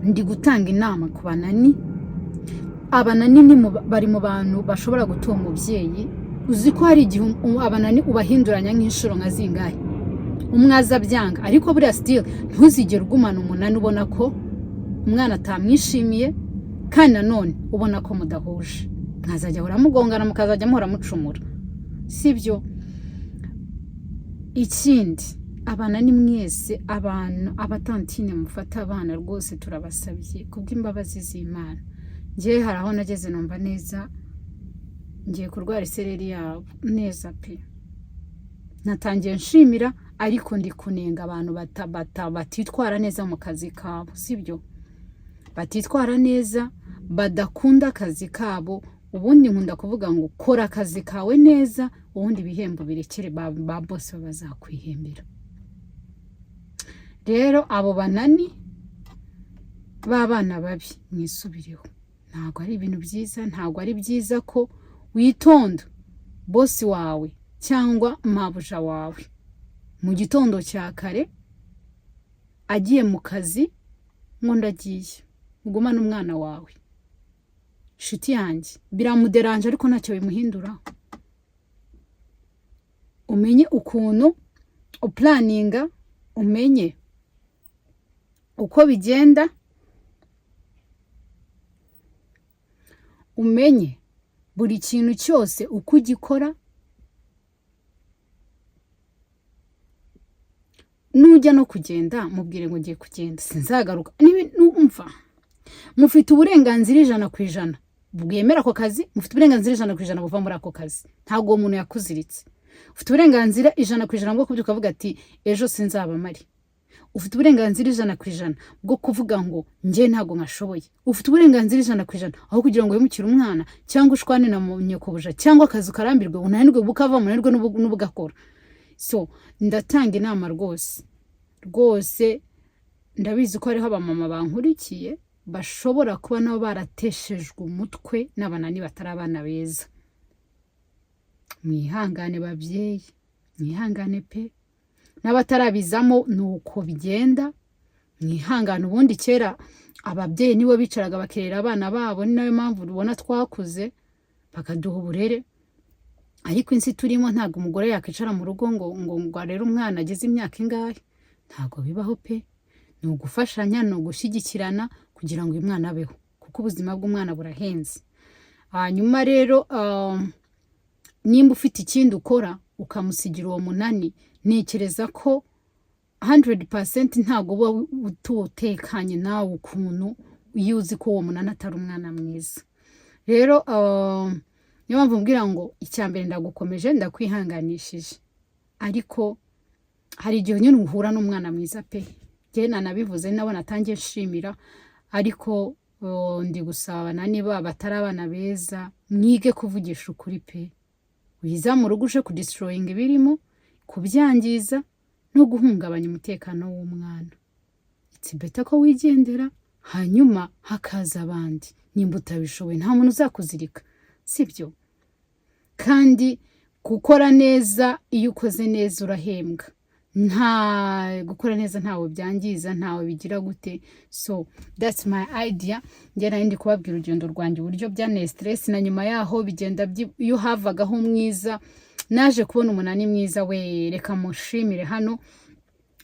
ndi gutanga inama ku banani. Abanani ni bari mu bantu bashobora gutuba umubyeyi. Uzi ko hari igihe abanani ubahinduranya nk'inshuro nka zingahe? Umwe aza byanga, ariko buriya still ntuzigere ugumana umunani ubona ko umwana atamwishimiye, kandi nanone ubona ko mudahuje, mwazajya ahora mugongana, mukazajya muhora mucumura, sibyo? Ikindi, abana ni mwese, abantu abatantine mufata abana rwose, turabasabye kubw'imbabazi z'Imana. Ngewe hari aho nageze numva neza ngiye kurwara isereri yabo neza pe. Natangiye nshimira, ariko ndi kunenga abantu batitwara neza mu kazi kabo, sibyo? Batitwara neza, badakunda akazi kabo. Ubundi nkunda kuvuga ngo kora akazi kawe neza, ubundi ibihembo birekere ba bose bazakwihembera. Rero abo banani b'abana babi, mwisubireho. Ntabwo ari ibintu byiza, ntabwo ari byiza ko witonda boss wawe cyangwa mabuja wawe mu gitondo cya kare agiye mu kazi ngo ndagiye, ugumane umwana wawe. Inshuti yanjye, biramuderanje, ariko ntacyo bimuhinduraho. Umenye ukuntu uplanninga, umenye uko bigenda, umenye buri kintu cyose uko ugikora. Nujya no kugenda, mubwire ngo ngiye kugenda, sinzagaruka. Numva mufite uburenganzira 100% bwemera ako kazi, mufite uburenganzira 100% buva muri ako kazi. Ntabwo uwo muntu yakuziritse. Ufite uburenganzira 100% bwo kubyuka ukavuga ati: "Ejo sinzaba mpari." Ufite uburenganzira 100% bwo kuvuga ngo njye ntabwo nkashoboye. Ufite uburenganzira 100%, aho kugira ngo wimukire umwana cyangwa ushwane na nyokobuja cyangwa akazi ukarambirwe, unanirwe bukava, unanirwe n'ubugakora. So ndatanga inama rwose rwose. Ndabizi ko hariho abamama bankurikiye bashobora kuba nabo barateshejwe umutwe n'abanani batari abana beza. Mwihangane babyeyi, mwihangane pe. N'abatarabizamo ni uko bigenda, mwihangane. Ubundi kera ababyeyi nibo bicaraga bakirera abana babo, ni nayo mpamvu ubona twakuze bakaduha uburere. Ariko isi turimo, ntabwo umugore yakwicara mu rugo ngo arere umwana ageze imyaka ingahe, ntabwo bibaho pe. Ni ugufashanya, ni ugushyigikirana kugira ngo uyu mwana abeho, kuko ubuzima bw'umwana burahenze. Hanyuma rero, nimba ufite ikindi ukora ukamusigira uwo munani, ntekereza ko 100% ntabwo uba utekanye nawe ukuntu iyo uzi ko uwo munani atari umwana mwiza. Rero niyo mpamvu mbwira ngo icya mbere ndagukomeje, ndakwihanganishije, ariko hari igihe nyine uhura n'umwana mwiza pe. Njye nanabivuze, nabo natangiye nshimira, ariko ndi gusabana niba batari abana beza, mwige kuvugisha ukuri pe. Wiza mu rugo uje kudestroyinga ibirimo, kubyangiza no guhungabanya umutekano w'umwana. It's better ko wigendera, hanyuma hakaza abandi. Nimba utabishoboye, nta muntu uzakuzirika, sibyo? Kandi gukora neza, iyo ukoze neza urahembwa. Nta gukora neza ntawe byangiza, ntawe bigira gute. So that's my idea. Njye nari ndi kubabwira urugendo rwanjye, uburyo byanteye stress, na nyuma yaho bigenda iyo havagaho umwiza. Naje kubona umunani mwiza we, reka mushimire hano.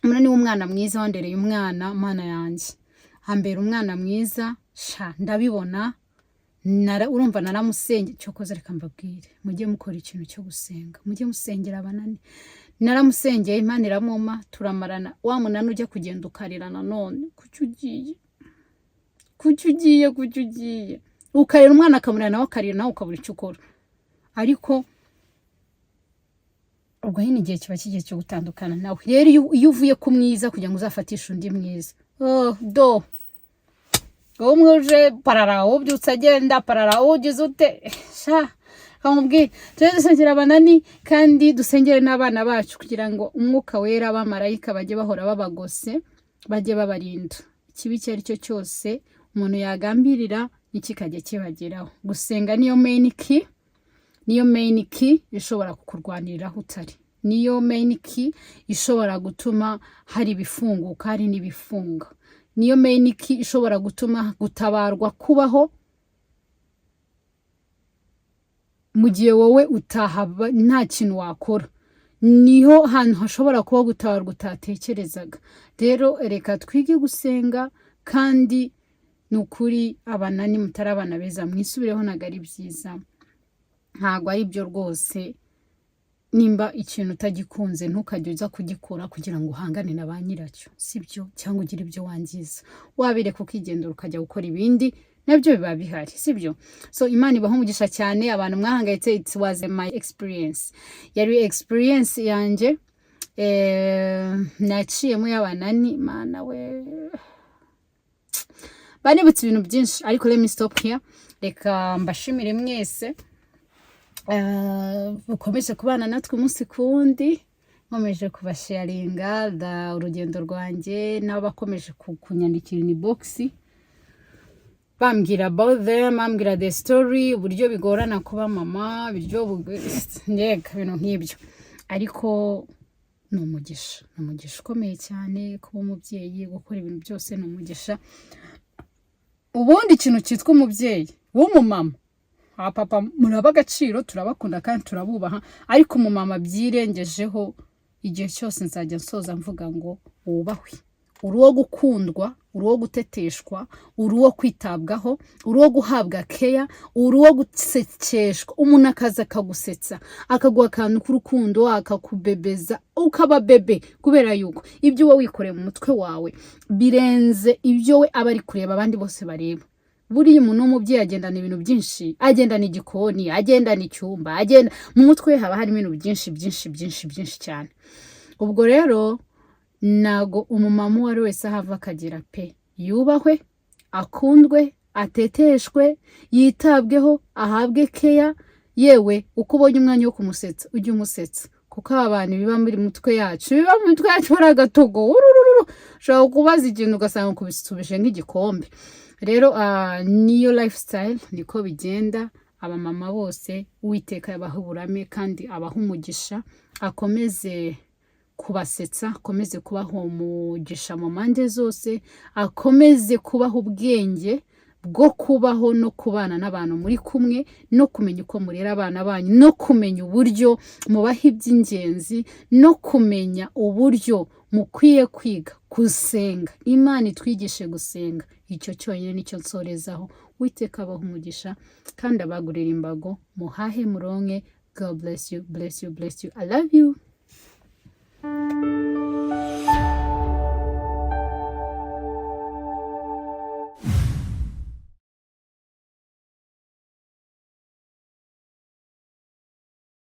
Umunani w'umwana mwiza wandereye umwana, mana yanjye, hambera umwana mwiza sha, ndabibona. Urumva naramusenge. Cyokoze reka mbabwire, mujye mukora ikintu cyo gusenga, mujye musengera abanani. Naramusengeye, Imana iramuma, turamarana. Wa munani ujya kugenda ukarira nanone, kuki ugiye, kuki ugiye, kuki ugiye? Ukarira umwana akamurira, nawe akarira, nawe ukabura icyo ukora. Ariko ubwo nyine igihe kiba kigiye cyo gutandukana nawe. Rero iyo uvuye ku mwiza kugira ngo uzafatishe undi mwiza, oh, do umwe uje parara, ubyutse agenda parara, ugize ute sha? Kamubwire, tujye dusengera abanani kandi dusengere n'abana bacu, kugira ngo Umwuka Wera, abamarayika bajye bahora babagose, bajye babarinda ikibi icyo ari cyo cyose umuntu yagambirira, ntikikajya kibageraho. Gusenga niyo main key, niyo main key ishobora kukurwanirira aho utari, niyo main key ishobora gutuma hari ibifunguka, hari n'ibifunga, niyo main key ishobora gutuma gutabarwa kubaho mu gihe wowe utahaba, nta kintu wakora. Niho hantu hashobora kuba gutabarwa utatekerezaga. Rero reka twige gusenga. Kandi ni ukuri, abanani mutari abana beza, mwisubireho, ntabwo ari byiza, ntabwo ari byo rwose. Nimba ikintu utagikunze, ntukajye uza kugikora kugira ngo uhangane na ba nyiracyo, sibyo? Cyangwa ugire ibyo wangiza. Wabireka ukigendera, ukajya gukora ibindi, nabyo biba bihari, sibyo? So Imana ibaha umugisha cyane abantu mwahangayitse. It was my experience, yari experience yanjye naciyemo y'abanani. Mana we, banibutse ibintu byinshi, ariko let me stop here. Reka mbashimire mwese mukomeje kubana natwe umunsi ku wundi. Nkomeje kubasharinga urugendo rwanjye, n'abakomeje kunyandikira inbox bambwira about them, bambwira the story, uburyo bigorana kuba mama, uburyo mbega ibintu nk'ibyo. Ariko ni umugisha, ni umugisha ukomeye cyane kuba umubyeyi. Gukora ibintu byose ni umugisha. Ubundi ikintu cyitwa umubyeyi w'umumama, abapapa muraba agaciro, turabakunda kandi turabubaha, ariko umumama byirengejeho. Igihe cyose nzajya nsoza mvuga ngo wubahwe. Uri uwo gukundwa, uri uwo guteteshwa, uri uwo kwitabwaho, uri uwo guhabwa keya, uri uwo gusekeshwa. Umuntu akaza akagusetsa, akaguha akantu k'urukundo, akakubebeza, ukaba bebe, kubera yuko ibyo uba wikoreye mu mutwe wawe birenze ibyo we aba ari kureba, abandi bose bareba. Buriya umuntu w'umubyeyi agendana ibintu byinshi, agendana igikoni, agendana icyumba, agenda mu mutwe we haba harimo ibintu byinshi byinshi byinshi byinshi cyane. Ubwo rero Ntago umumama uwo ari wese aho ava akagera pe, yubahwe, akundwe, ateteshwe, yitabweho, ahabwe keya. Yewe, uko ubonye umwanya wo kumusetsa, ujye umusetsa, kuko aba bantu biba mu mitwe yacu bari agatogo urururu. Ushobora kubaza ikintu ugasanga ukubisubije nk'igikombe. Rero niyo lifestyle, niko bigenda. Abamama bose, Uwiteka yabaha uburame kandi abaha umugisha, akomeze kubasetsa, akomeze kubaha umugisha mu mpande zose, akomeze kubaha ubwenge bwo kubaho no kubana n'abantu muri kumwe, no kumenya uko murera abana banyu, no kumenya uburyo mubaha iby'ingenzi, no kumenya uburyo mukwiye kwiga gusenga. Imana itwigishe gusenga. Icyo cyonyine nicyo nsorezaho. Uwiteka abaha umugisha kandi abagurira imbago, muhahe muronke. God bless you, bless you, bless you. I love you.